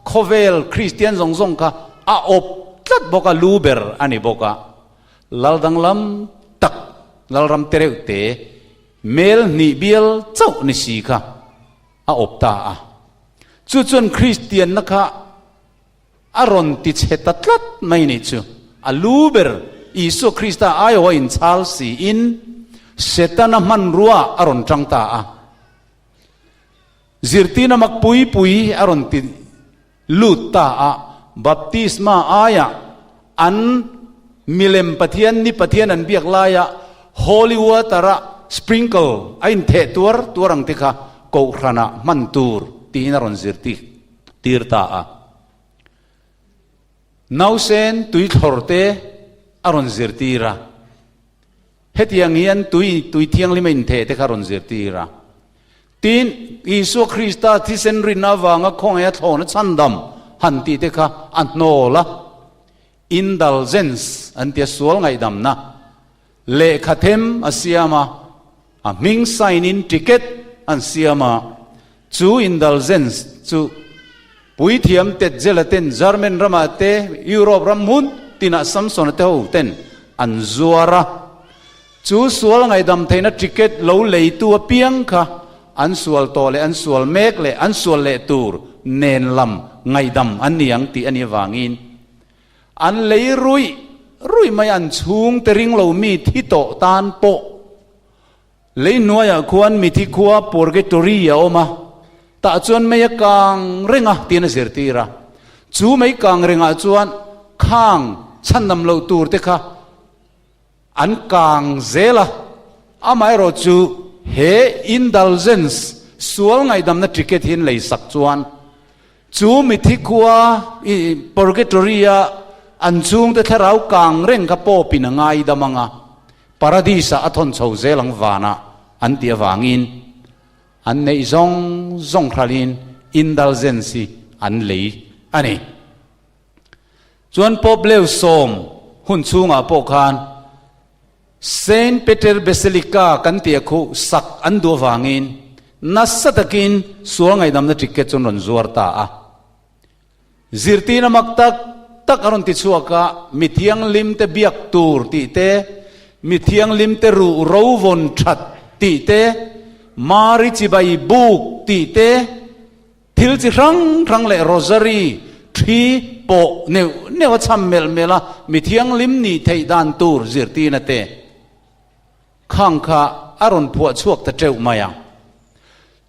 khawvel Kristian zawng zawng kha a awp tlat bawk a, lu ber a ni bawk a. Lal danglam tak, Lalram te reuh te, mel hnih bial chauh ni si kha a awp ta a. Chu chuan Kristianna kha a rawn ti chhe ta tlat mai nih chu. A lu ber Isua Krista aiawha inchhal siin Setana hmanrua a rawn tang ta a. Zirtirna mak pui pui a rawn ti lut ta a, baptisma aia an milem Pathian ni Pathian an biak laia holy water a sprinkle a intheh tuar tuar ang te kha kohhranah hman tur tiin a rawn zirtir tir ta a. Nausen tuithlawr te a rawn zirtir a. Hetiang hian tui tui thianghlim a intheh te kha rawn zirtir a. Tin, Isua Krista thisen rinna avanga khawngaih a thlawhna chhandam han tih te kha a hnawl a. Indulgence an tia sual ngaihdamna lehkha them a siam a, a hming sign in ticket an siam a. Chu indulgence chu Puithiam Tetzela ten German ramah te Europe ram hmun tinah Samsona te ho ten an zuar a. Chu sual ngaihdam theihna ticket lo leitu apiang kha an sual tawh leh an sual mek leh an sual leh tur nen lam ngaihdam an ni ang tih a nih avangin an lei ruih ruih mai an chhungte ring lo mi thi tawh tan pawh Lei hnuaiah khuan mithi khua Purgatory a awm a, tah chuan mei a kang reng a tiin a zirtir a. Chu mei kang rengah chuan khang chhandam loh tur te kha an kang zel a, amaherawh chu he indulgence sual ngaihdamna ticket hi an lei sak chuan chu mithi khua Purgatory-a an chhungte thlarau kang reng kha pawpin a ngaidam ang a. Paradis-ah a thawn chho zel ang vanah an tih avangin an neih zawng zawng hralhin indulgence hi an lei a ni. Chuan Pope Leo sawm hun chhungah pawh khan Saint Peter Basilica kan tih a khuh sak an duh avangin nasa takin sual ngaihdamna ticket chu an rawn zuar ta a. Zirtirna mak tak tak a rawn ti chhuak a, mi thianghlimte biak tur tih te, mi thianghlimte ruh ro vawn that tih te, Mari chibai buk tih te, thil chi hrang hrang leh rosary thi pawh neuh neuh a cham melh melh a, mi thianghlim nih theih dan tur zirtirna te khang kha a rawn phuah chhuak ta teuh mai a.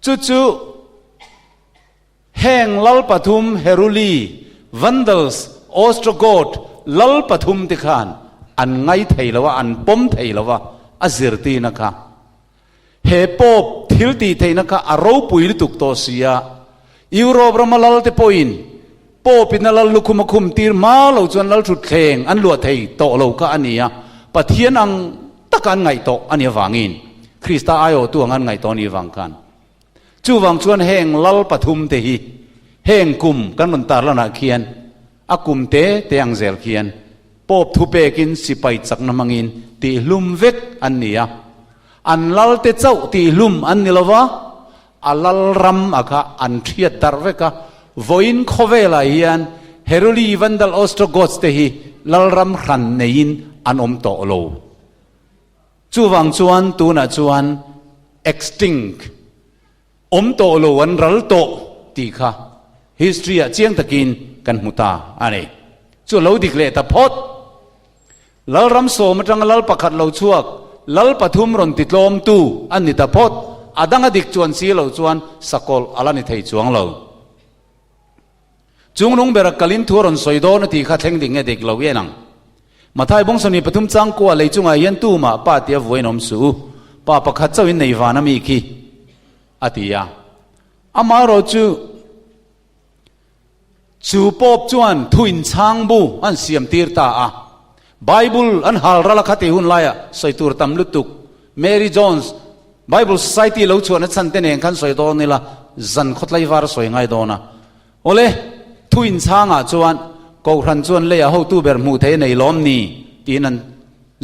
Chu chu. Heng lal pathum Heruli, Vandals, Ostrogoth lal pathum te khan an ngai thei lo a, an pawm thei lo a, a zirtirna kha. He Pope thil tih theihna kha a ropui lutuk tawh si a, Europe rama lal te pawhin Pope in a lal lukhum a khum tir hma lo chuan lal thutthleng an luah thei tawh lo kha a ni a, Pathian ang taka an ngaih tawh a nih avangin, Krista aiawhtu ang an ngaih tawh a nih avang khan. Chuvang chuan heng lal pathum te hi heng kum kan rawn tarlanah khian a kum te te ang zel khian Pope thupekin sipai chakna hmangin tihhlum vek an ni a. An lal te chauh tihhlum an ni lova, a lal ram a kha an thiat darh vek a. Vawiin khawvelah hian Heruli Vandal Ostrogoths te hi lalram hran neiin an awm tawh lo. Chuvang chuan tunah chuan extinct, awm tawh lo, an ral tawh tih kha history ah chiang takin kan hmu ta a ni. Chu a lo dik leh ta phawt. Lalram sawm atanga lal pakhat lo chhuak, lal pathum rawn ti tlawmtu an ni ta phawt. A dang a dik chuan si lo chuan sakawlh a la ni thei chuang lo. Chungnung bera kalin thu a rawn sawi dawn a tih kha thleng dik nge dik lo i en ang. Mathai bawng 23 changkua lei chungah hian tumah pa tia vuain awm suh u, pa pakhat chauhin nei van a mi khi, a ti a. Amaherawh chu chu Pope chuan thu inchhang bu an siam tir ta a. Bible an hal ral a kha tih hun laiah sawi tur tam lutuk. Mary Jones, Bible Society lo chhuahna chhan te nen khan sawi dawn ila, zan khawtlaivar a sawi ngai dawn a. Awle, thu inchhangah chuan Kohhran chuan leiah hotu ber hmuh theih a nei lawm ni? tiin an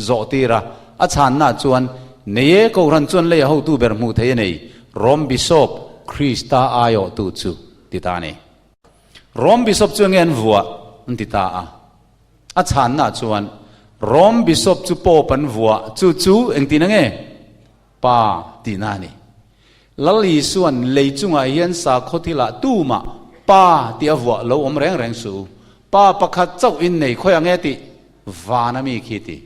zawh tir a. A chhanna chuan, Nei e, Kohhran chuan leiah hotu ber hmuh theih a nei, Rom Bishop, Krista aiawhtu chu, ti ta a ni. Rom Bishop chu enge an vuah? an ti ta a. A chhanna chuan, Rom Bishop chu Pope an vuah, chu chu engtin ange? Pa tihna a ni. Lal Isua'n lei chungah hian sakhaw thilah tumah Pa tih a vuah lo awm reng reng suh u. Pa pakhat chauh in nei khawi ang e tih van a mi khi ti.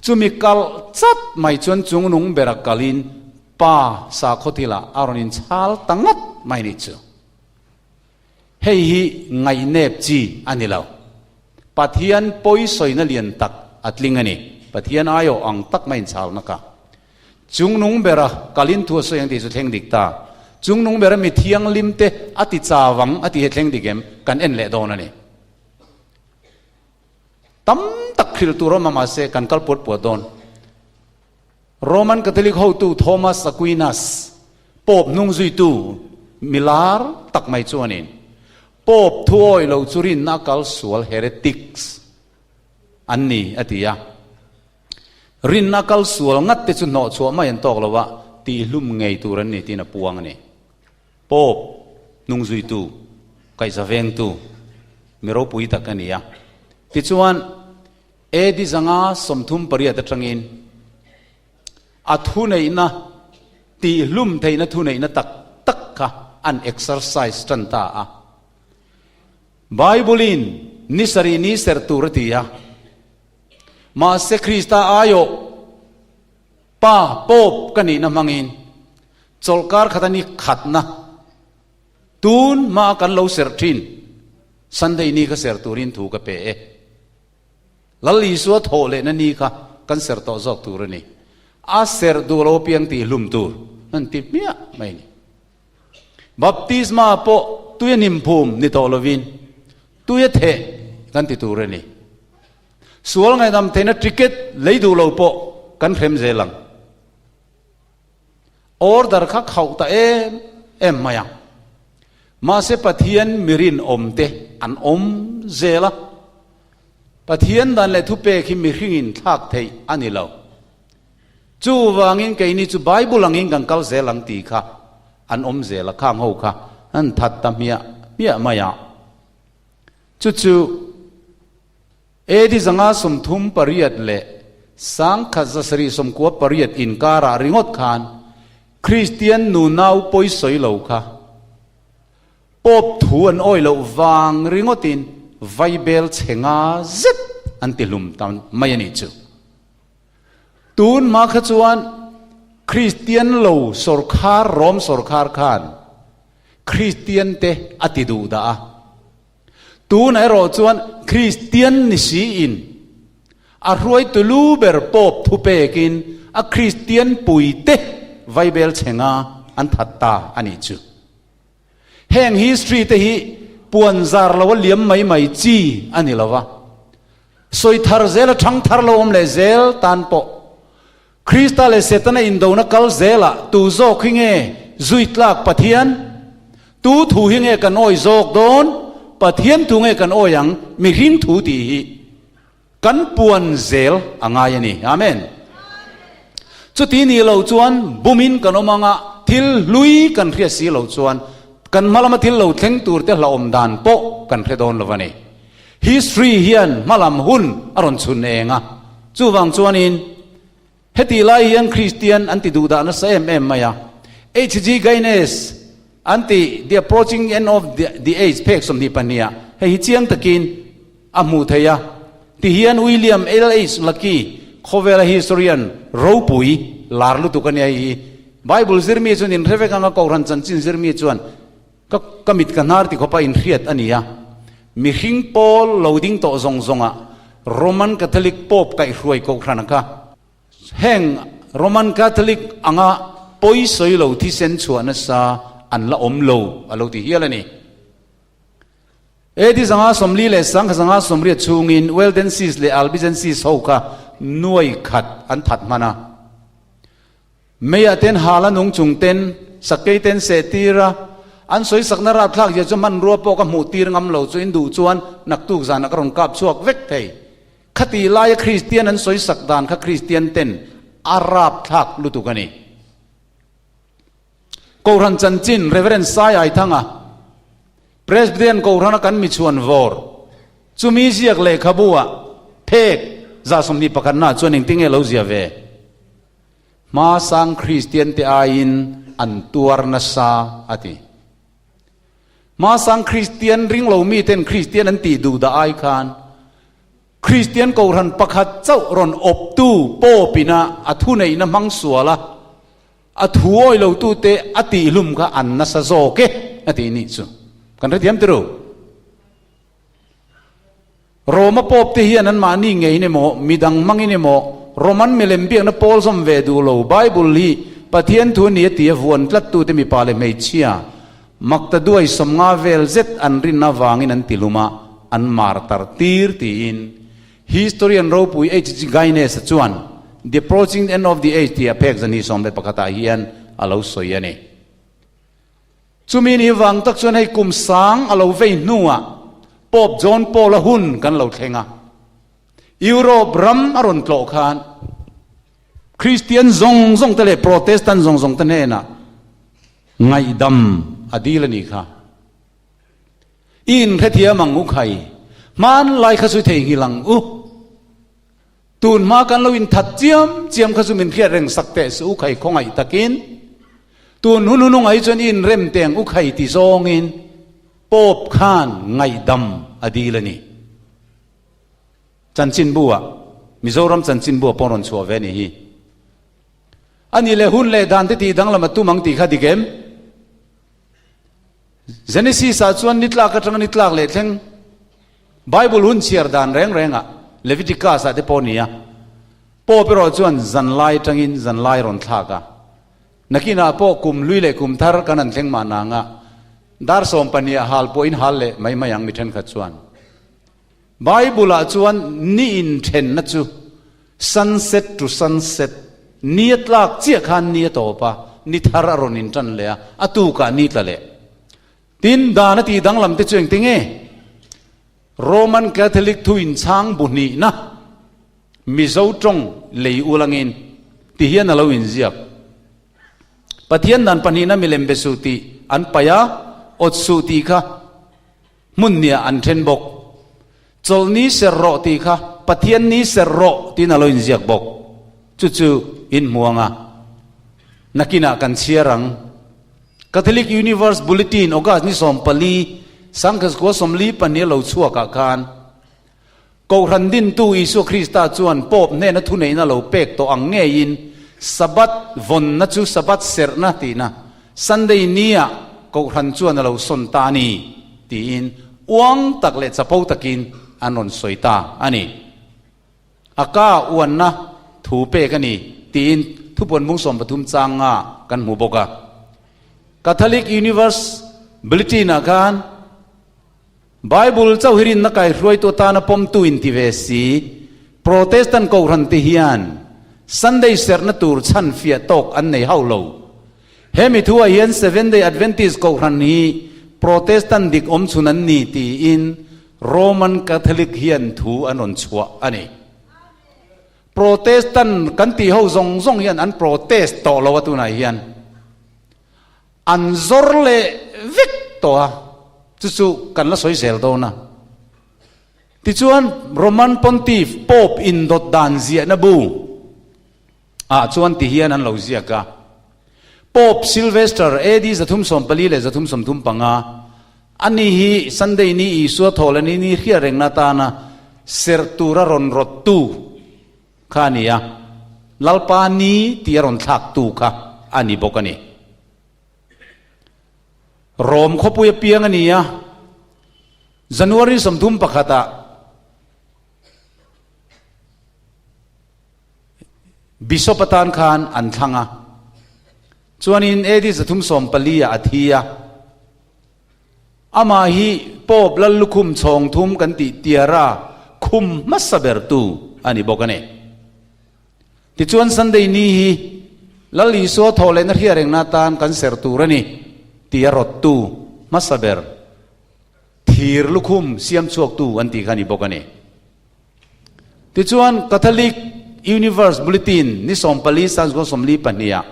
Chumi kalh chat mai chuan chungnung bera kalin Pa sakhaw thilah a rawn inchhal ta ngat mai nih chu. Hei hi ngaihnep chi a ni lo. Pathian pawi sawina lian tak a tling a ni. Pathian aiawh ang tak mai inchhalna kha. Chungnung bera kalin thu a sawi ang tih chu thleng dik ta. Chungnung bera mi thianghlim te a ti chau ang a tih hi thleng dik em? Kan en leh dawn a ni. Tam tak hrilh tur awm a mahse kan kal puat puat dawn. Roman Catholic hotu Thomas Aquinas, Pope hnungzuitu milar tak mai chuanin Pope thuawi lo chu rinna a kal sual, heretics, an ni a ti a. Rinna kal sual ngat te chu hnawhchhuah mai an tawk lo a, tihlum ngei tur an ni tiin a puang a ni. Pope hnungzuitu, kaihza vengtu, mi ropui tak a ni a. Tichuan, AD 538 atangin a thuneihna, tihlum theihna thuneihna tak tak kha an exercise tan ta a. Bible-in ni sarih ni serh tur a ti a, mahse Krista aiawh Pa, Pope, ka nihna hmangin chawlhkar khata ni khatna tun hmaa kan lo serh thin Sunday ni kha serh turin thu ka pe e. Lal Isua thawh lehna ni kha kan serh tawh zawk tur a ni. A serh duh lo apiang tih hlum tur an ti hmiah mai a ni. Baptisma pawh tuia nimphum ni tawh lovin tuia theh kan ti tur a ni. Sual ngaihdam theihna ticket lei duh lo pawh kan hrem zel ang. Order kha khauh ta em em mai ang. Mahse Pathian mirinawm te an awm zel a. Pathian dan leh thupek hi mihringin thlak theih a ni lo. Chuvangin keini chu Bible angin kan kal zel ang tih kha an awm zel a, khang ho kha an that ta hmiah hmiah mai a. Chu chu AD 538 leh 1798 inkarah ringawt khan Kristian nunau pawisawi lo kha Pope thu an awi loh vang ringawtin vaibel chhe nga zet an ti hlum ta mai a nih chu. Tun hma kha chuan Kristian lo sawrkhar Rom sawrkhar khan Kristian te a ti duh dah a. Tunah erawh chuan Kristian ni siin a hruaitu lu ber Pope thupekin a Kristian puite vaibel chhe nga an that ta a nih chu. Heng history te hi puan zar lo a liam mai mai chi a ni lo va. Sawi thar zel a thang thar lo awm leh zel tan pawh Krista leh Setana indona kal zelah tu zawk hi nge zui tlak Pathian? Tu thu hi nge kan awi zawk dawn? Pathian thu nge kan awi ang? Mihring thu tih hi kan puan zel a ngai a ni. Amen. Chuti nih loh chuan bumin kan awm anga thil hlui kan hriat si loh chuan kan hma lama thil lo thleng tur te hlauhawm dan pawh kan hre dawn lo a ni. History hian hmalam hun a rawn chhun eng a, chuvang chuanin hetih lai hian Kristian an ti duhdah nasa em em mai a. HG Gaines an ti The Approaching End of the Age phek 22 ah hei hi chiang takin a hmuh theih a. Tihian William LH Lucky khawvela historian ropui lar lutuk a nia hei hi. Bible zirmi chuan inhre vek anga Kohhran chanchin zirmi chuan. Ka ka mit ka hnar ti khawpa inhriat a ni a. Mihring pawl lo ding tawh zawng zawngah Roman Catholic Pope kaihhruai kohhran kha heng Roman Catholic anga pawi sawi lo thisen chhuah nasa an la awm lo a lo ti hial a ni. AD 540 chhungin Waldenses leh Albigenses ho kha nuai khat an that hman a. Meiah ten hal a nung chung ten, sakei ten seh tir a, an sawi sakna rapthlak zia chu hmanrua pawh ka hmuh tir ngam lo chu in duh chuan naktuk zanah ka rawn kap chhuak vek thei. Khati laia Kristian an sawi sak dan kha Kristian ten a rapthlak lutuk a ni. Kohhran chanchin Rev. Sai Aithanga, Presbyterian Kohhrana kan michhuan vawr, chumi ziak lehkhabu ah phek 21 na chuan engtinge lo zia ve? Hmasang Kristian te aiin an tuar nasa, a ti. Hmasang Kristian ring lo miten Kristian an tih duh dah ai khan Kristian Kohhran pakhat chauh rawn awptu Pope-ina a thuneihna hmang sual a, a thu awi lotute a tihhlum kha an nasa zawk e, a tih nih chu. Kan hrethiam tirh? Roma Pope te hian anmahni ngeiin emaw, midang hmangin emaw, Roman milem biakna pawl zawm ve duh lo, Bible hi Pathian thu a ni a ti a vuan tlattute mipa leh hmeichhia makta duai 50 vel zet an rin avangin an tilum a, an martar tir tiin historian ropui HG Gaines-a chuan The Approaching End of the Age tih a phek zahnih 11 ah hian a lo sawi a ni. Chumi ni vang tak chuan hei kum sang a lo vei hnuah Pope John Paul-a hun kan lo thleng a. Europe ram a rawn tlawh khan Kristian zawng zawng te leh Protestant zawng zawng te hnenah ngaihdam a dil a nih kha. I inhrethiam ang u khai, hmanlai kha chu theihnghilh ang u. Tun hma kan lo inthat chiam chiam kha chu min hriat reng sak teh suh u khai khawngaih takin. Tun hun hun hungai chuan i inrem teng u khai ti zawngin Pope khan ngaihdam a dil a ni. Chanchinbu ah, Mizoram chanchinbu ah pawh rawn chhuah ve a nih hi. A nih leh hun leh dan te tih danglam a tum ang tih kha dik em? Genesis ah chuan ni tlak atanga ni tlak leh thleng Bible hun chhiar dan reng reng ah Leviticus ah te pawh a ni a, Pope erawh chuan zanlai atangin zanlai rawn thlak a, nakinah pawh kum hlui leh kum thar kan han thleng mahna anga dar 12 ah hal pawh in hal leh mai mai ang mi thenkhat chuan. Bible ah chuan ni inthenna chu sunset to sunset, ni a tlak chiah khan ni a tawp a, ni thar a rawn intan leh a, a tukah ni tla leh. Tin, dan a tih danglam te chu engti nge? Roman Catholic thu inchhang bu hnihna Mizo tawng lei ulangin ti hian a lo inziak. Pathian dan pahnihna milem be suh tih an paih a, awt suh tih kha hmun hniah an then bawk. Chawlhni ser rawh tih kha Pathian ni ser rawh tiin a lo inziak bawk. Chu chu inhmuang a, nakinah kan chhiar ang. Catholic Universe Bulletin August ni 14, 1942 a lo chhuakah khan Kohhran dintu Isua Krista chuan Pope hnena thuneihna lo pek tawh ang ngeiin Sabbath vawnna chu Sabbath serhna tihna Sunday nia Kohhran chuan a lo sawn ta a ni tiin uang tak leh chapo takin an rawn sawi ta a ni. A ka uanna thu pek a ni tiin thupuan bung 13 chang nga kan hmu bawk a. Catholic Universe Bulletin-ah khan Bible chauh hi rinna kaihruaitu atana pawmtu inti ve si, Protestant Kohhran te hian Sunday serhna tur chhan fiah tawk an nei hauh lo. He mi thuah hian Seventh Day Adventist Kohhran hi Protestant dik awmchhun an ni tiin Roman Catholic hian thu an rawn chhuah a ni. Protestant kan tih ho zawng zawng hian an protest tawh lo a tunah hian an zawr leh vek tawh a, chu chu kan la sawi zel dawn a. Tichuan Roman Pontiff Pope indawt dan ziahna bu ah chuan ti hian an lo ziak a, Pope Sylvester AD 314 leh 335, ani hi Sunday ni Isua thawh leh ni ni hriat rengna atana serh tura rawn rawttu kha a ni a, Lalpa ni tih a rawn thlaktu kha a ni bawk a ni. Rom khawpui a piang a ni a, January 31 ah Bishop atan khan an thlang a, chuanin AD 314 ah a thi a. Amah hi Pope Lal lukhum chhawng thum kan tih tiara khum hmasa bertu a ni bawk a ni. Tichuan Sunday ni hi Lal Isua thawh lehna hria rengna atan kan serh tur a ni tia rawttu hmasa ber thir lukhum siam chhuaktu an tih kha a ni bawk a ni. Tichuan Catholic Universe Bulletin ni 14 sanzgo 42 ah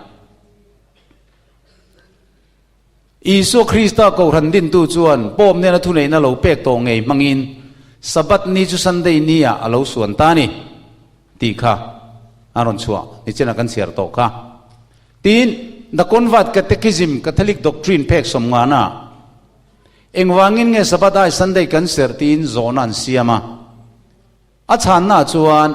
Isua Krista Kohhran dintu chuan Pope nena thuneihna lo pek tawh ngei hmangin Sabbath ni chu Sunday ni ah a lo suan ta a ni tih kha a rawn chhuah nichin ah kan chhiar tawh kha. Tin, The Convert Catechism, Catholic Doctrine phek sawmngana engvangin nge Sabbath ai Sunday kan serh tiin zawhna an siam a. A chhanna chuan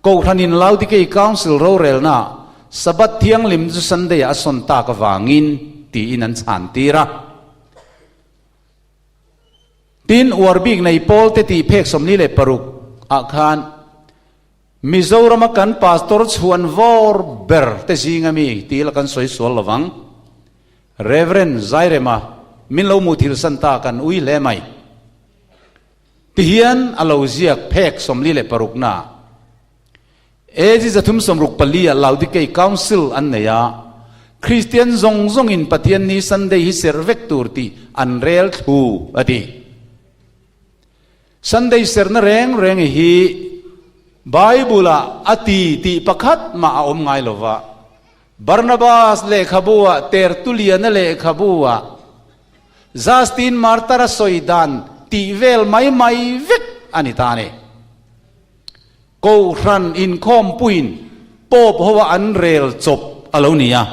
Kohhranin Laodikei Council rorelna Sabbath thianghlim chu Sunday-ah a sawn tak avangin tiin an chhan tir a. Tin, uar bik nei pawl te tih phek 46 ah khan Mizorama kan pastor chhuan vawr ber te zinga mi tih la kan sawi sual lovang. Rev. Zairema min lo muthilsan ta kan ui hle mai. Tihian a lo ziak phek 46 na AD 364 ah Laodikei Council an nei a, Kristian zawng zawngin Pathian ni Sunday hi serh vek tur tih an rel thlu a ti. Sunday serhna reng reng hi Bible ah a ti tih pakhat mah a awm ngai lo va, Barnabas lehkhabu ah Tertullian-a lehkhabu ah Justin Martyr a sawi dan tih vel mai mai vek a ni ta a ni. Kohhran inkhawmpuiin Pope hoa an rel chawp a lo ni a.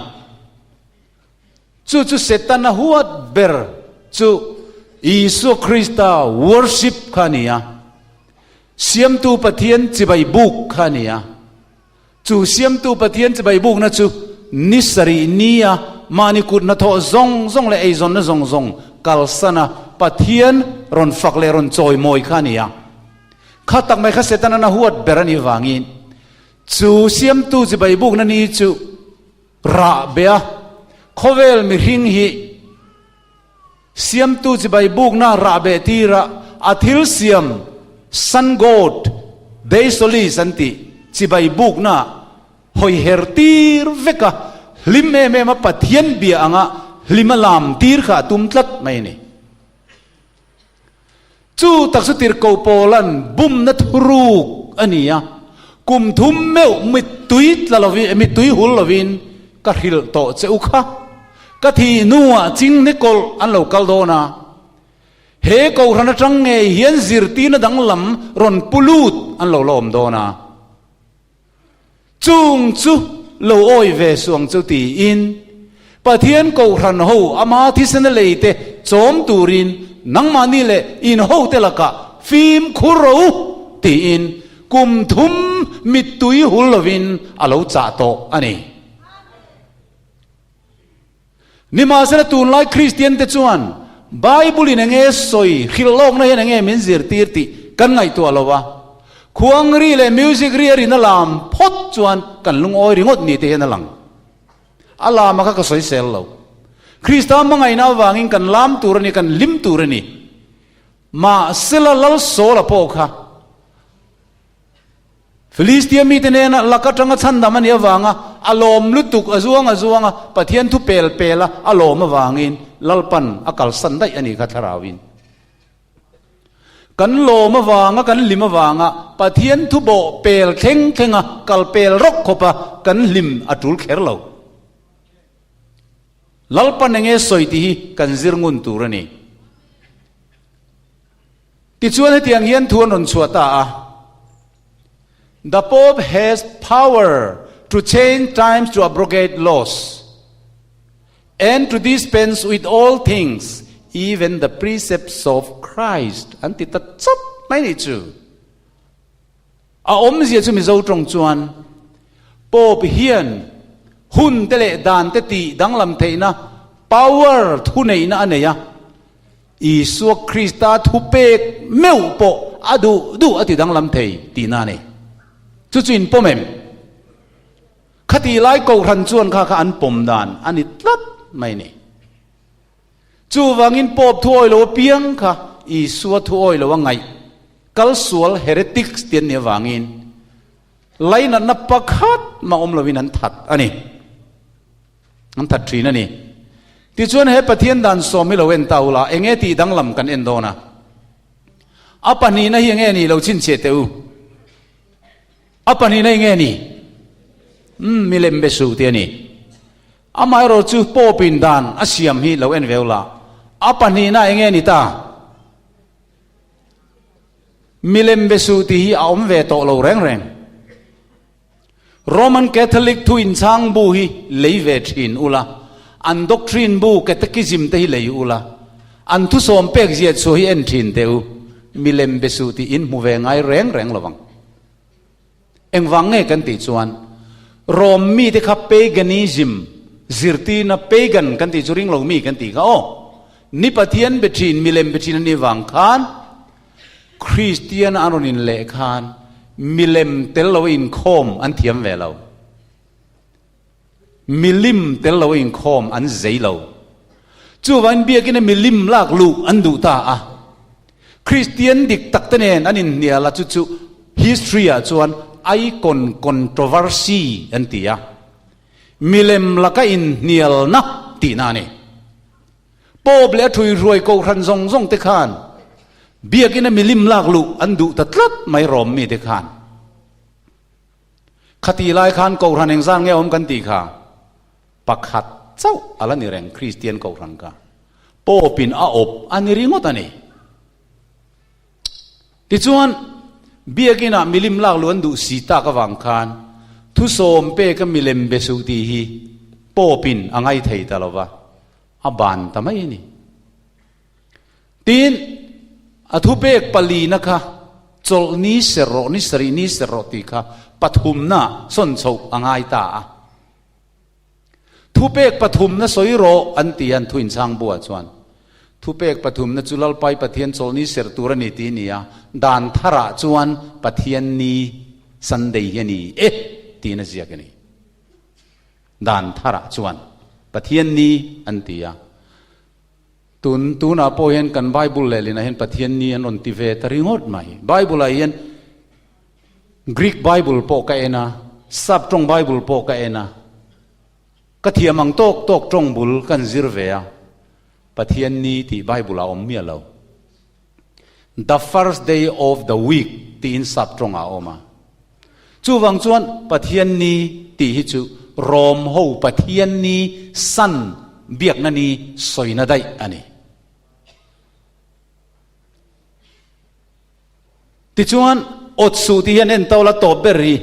Chu chu Setana huat ber chu Isua Krista worship kha a ni a. Siamtu Pathian chibai buk kha a ni a. Chu Siamtu Pathian chibai bukna chu ni sarih nia mahni kut hnathawh zawng zawng leh eizawnna zawng zawng kalsana Pathian rawn fak leh rawn chawimawi kha a ni a. Kha tak mai kha Setana huat ber a nih vangin chu Siamtu chibai bukna ni chu rah be a, khawvel mihring hi Siamtu chibai bukna rah beh tira a thil siam Sun God, Dei Solis an tih chibai bukna hawi her tir vek a, hlim em em a Pathian bia anga hlim a lam tir kha a tum tlat mai a ni. Chu tak chu tirhkoh Paula'n bumna thuruk a ni a, kum thum meuh mittui tla lovin, mittui hul lovin ka hrilh tawh che u kha. Ka thih hnuah chingni kawlh an lo kal dawn a, he kohhran atang ngei hian zirtirna danglam rawn pu lut an lo la awm dawn a. Chung chu lo awi ve suh ang chu tiin Pathian Kohhran ho ama thisena lei te chawm turin nangmahni leh in hote lakah fimkhur rawh u tiin kum thum mittui hul lovin a lo chah tawh a ni. Nimahsela tunlai Kristian te chuan Bible in enge sawi hrilh lawkna hian enge min zirtir tih kan ngaihtuah lo a, khuang ri leh music ri a rin a lam phawt chuan kan lungawi ringawt ni te hian a lang. A lam a kha ka sawisel lo. Krista hmangaihna avangin kan lam tur a ni, kan hlim tur a ni. Mahsela Lalsawla pawh kha Filistia mite nena lak atanga chhandam a nih avanga a lawm lutuk a zuang a zuang a, Pathian thu pel pel a a lawm avangin Lalpan a kalsan daih a nih kha thlarauin. Kan lawm avanga kan hlim avanga Pathian thu bawh pel thleng thleng a kal pel rawk khawp a kan hlim a tul kher lo. Lalpan enge sawi tih hi kan zir ngun tur a ni. Tichuan hetiang hian thu an rawn chhuah ta a, The Pope has power to change times to abrogate laws and to dispense with all things even the precepts of Christ an ti ta chawp mai nih chu. A awmzia chu Mizo tawng chuan Pope hian hun te leh dan te tih danglam theihna. Power, thuneihna a nei a. Isua Krista thupek meuh pawh a duh duh a ti danglam thei tihna a ni. Chu chu in pawm em? Khati lai Kohhran chuan kha kha an pawm dan a ni tlat mai ni. Chuvangin Pope thu awi lo apiang kha Isua thu awi lo a ngaih kal sual heretics ti an nih avangin lainatna pakhat mah awm lovin an that a ni. An that thin a ni. Tichuan he Pathian dan sawm hi lo en ta ula, enge tih danglam kan en dawn a. A pahnihna hi enge ni lo chhinchhiah teh u. A pahnihna hi nge ni? Umm, milem be suh tih a ni. Amaherawh chu Pope in dan a siam hi lo en veu la. A pahnihna enge ni ta? Milem be suh tih hi a awm ve tawh lo reng reng. Roman Catholic thu inchhang bu hi lei ve thin ula, an doctrine bu catechism te hi lei ula, an thusawm pek ziah chhuah hi en thin teh u, milem be suh tih in hmu ve ngai reng reng lovang. Engvang nge kan tih chuan Rom mite kha paganism zirtirna pagan kan tih chu ring lo mi kan tih kha aw. Ni Pathian be thin milem be thin an nih vang khan Kristian an rawn inleh khan milem tel lo inkhawm an thiam ve lo. Milim tel lo inkhawm an zei lo. Chuvangin biakina milim lak luh an duh ta a. Kristian dik tak te nen an inhnial a, chu chu history ah chuan icon controversy an ti a. Milem laka inhnialna tihna a ni. Pope leh a ṭhuihruai kohhran zawng zawng te khan biakina milim lak luh an duh ta tlat mai rawm mite khan. Khati lai khan Kohhran engzan nge awm kan tih kha? Pakhat chauh a la ni reng Kristian Kohhran kha. Pope-in a awp a ni ringawt a ni. Tichuan, Biakinah milim lak lu an duh si tak avang khan thusawm peka milem be suh tih hi Pope-in a ngaithei ta lo va, a ban ta mai a ni. Tin, a thupek palina kha chawlh ni ser rawh, ni sarih ni ser rawh tih kha pathumna sawn chhoh a ngai ta a. Thupek pathumna sawi rawh an ti a, an thu inchhang buah chuan. Thupek pathumna chu Lalpai Pathian chawlh ni ser tur a ni tih a ni a, dan tharah chuan Pathian ni Sunday hi a ni e tiin a ziak a ni. Dan tharah chuan Pathian ni an ti a. Tun tunah pawh hian kan Bible lehlinah hian Pathian ni an rawn ti ve ta ringawt mai. Bible-ah hian Greek Bible pawh ka en a, Sap tawng Bible pawh ka en a, ka thiam ang tawk tawk tawng bul kan zir ve a, Pathian ni tih Bible-ah a awm miah lo. The first day of the week tiin sap tawngah a awm a. Chuvang chuan Pathian ni tih hi chu Rom ho Pathian ni san biakna ni sawina daih a ni. Tichuan awt suh tih hian en to la tawp ber hi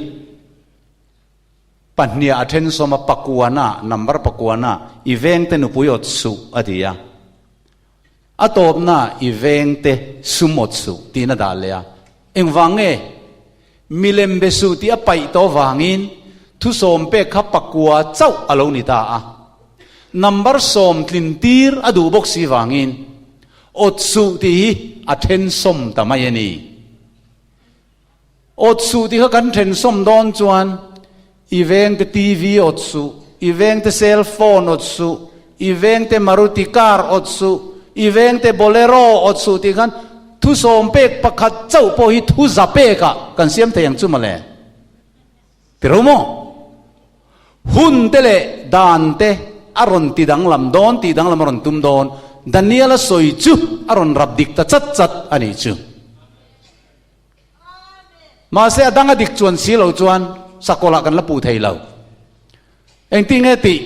pahniah a then sawm a pakuana number pakuana i vengte nupui awt suh a ti a. A tawpna i vengte sum awt suh tiin a dah leh a. Engvang nge? Milem be suh tih a paih tawh vangin thusawm pek kha pakua chauh a lo ni ta a. Number sawm tlin tir a duh bawk si vangin awt suh tih hi a then sawm ta mai a ni. Awt suh tih kha kan then sawm dawn chuan i vengte TV awt suh, i vengte cell phone awt suh, i vengte Maruti car awt suh, i vengte Bolero awt suh tih khan thu sawm pek pakhat chauh pawh hi thu za pekah kan siam thei ang chu mawle. Ti ro maw? Hun te leh dan te a rawn ti danglam dawn, tih danglam a rawn tum dawn, Daniel-a sawi chu a rawn rap dik ta chat chat a nih chu. Mahse a dang a dik chuan si lo chuan sakawlah kan la puh thei lo. Engtin nge tih?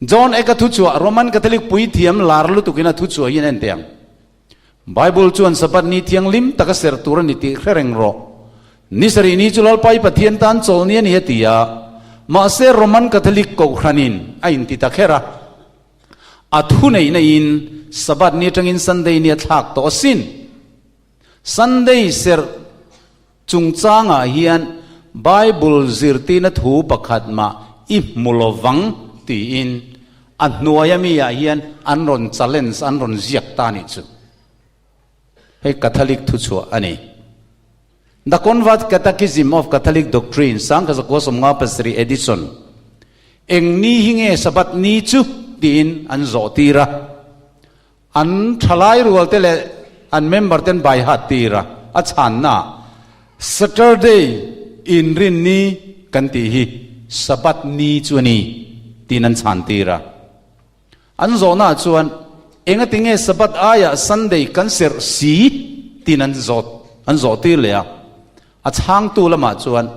John Eka thu chhuah Roman Catholic puithiam lar lutukin a thu chhuah hi an en teh ang. Bible chuan Sabbath ni thianghlim taka ser tur a ni tih hre reng rawh. Ni sarih ni chu Lalpai Pathian tan chawl ni a ni a ti a. Mahse Roman Catholic kohhranin a inti ta kher a. A thuneihna in Sabbath ni atangin Sunday ni a thlak tawh asin. Sunday serh chungchangah hian Bible zirtirna thu pakhat mah i hmu lovang tiin. A hnuaia mi ah hian an rawn challenge, an rawn ziak ta nih chu. Hei Catholic thuchhuah a ni. The Convert Catechism of Catholic Doctrine, Sangkazakua 57 edition, Eng ni hi nge Sabbath ni chu? tiin an zawh tir a. An thalai rual te leh an member ten bai hat tir a, a chhanna ah Saturday inrin ni kan tih hi Sabbath ni chu a ni tiin an chhan tir a. An zawhna ah chuan engati nge Sabbath aiah Sunday kan serh si tiin an zawt an zawh tir leh a. A chhangtu lamah chuan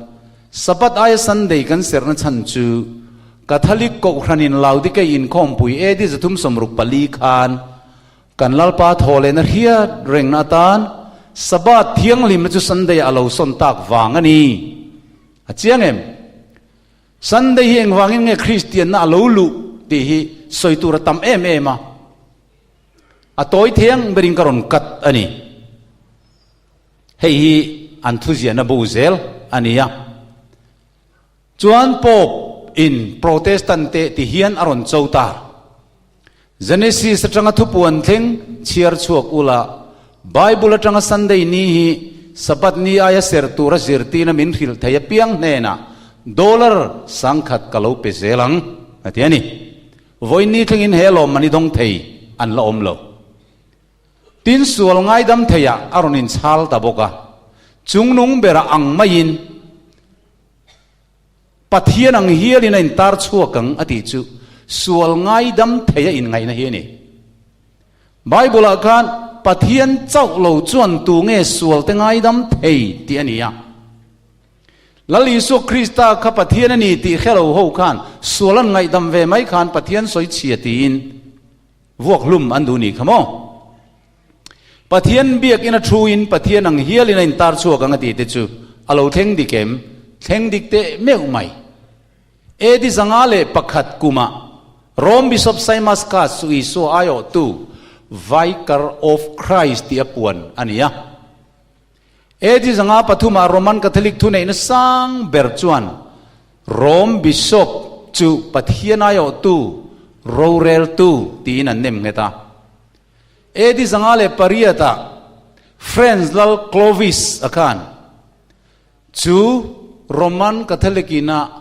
Sabbath aia Sunday kan serhna chhan chu Catholic Kohhranin Laodikei inkhawmpui AD 364 khan kan Lalpa thawhlehna hriat rengna atan Sabbath thianghlimna chu Sunday-ah a lo sawn tak vang a ni. A chiang em? Sunday hi engvangin nge Kristianna a lo luh tih hi sawi tur a tam em em a. A tawi thiang berin ka rawn cut a ni. Hei hi an thuziahna bo zel a ni a. Chuan Pope in Protestant te ti hian a rawn cho ta. Genesis atanga thupuan thleng chhiar chhuak ula, Bible atanga Sunday ni hi Sabbath ni aia ser tura zirtirna min hrilh thei apiang hnenah dollar sangkhat ka lo pe zel ang, a ti a ni. Vawiin ni thlengin he lawmman i dawng thei an la awm lo. Tin, sual ngaidam theiah a rawn inchhal ta bawk a, chungnung berah ang maiin Pathian ang hialin a intar chhuak ang a tih chu sual ngaidam thei a inngaihna hi a ni. Bible-ah khan Pathian chauh lo chuan tu nge sualte ngaidam thei tih a ni a. Lal Isua Krista kha Pathian a ni tih hre lo ho khan sual an ngaihdam ve mai khan Pathian sawi chhia tiin Vuak hlum an duh nih kha maw? Pathian biakina thuin Pathian ang hialin a intar chhuak ang a tih te chu a lo thleng dik em? Thleng dik teh meuh mai. AD 501 kumah Rome Bishop Symmachus chu Isua aiawhtu Vicar of Christ tih a puan a ni a. AD 503 ah Roman Catholic thuneihna sang ber chuan Rome Bishop chu Pathian aiawhtu, roreltu tiin an nem nghet a. AD 508 ah French lal Clovis a khan chu Roman Catholic ina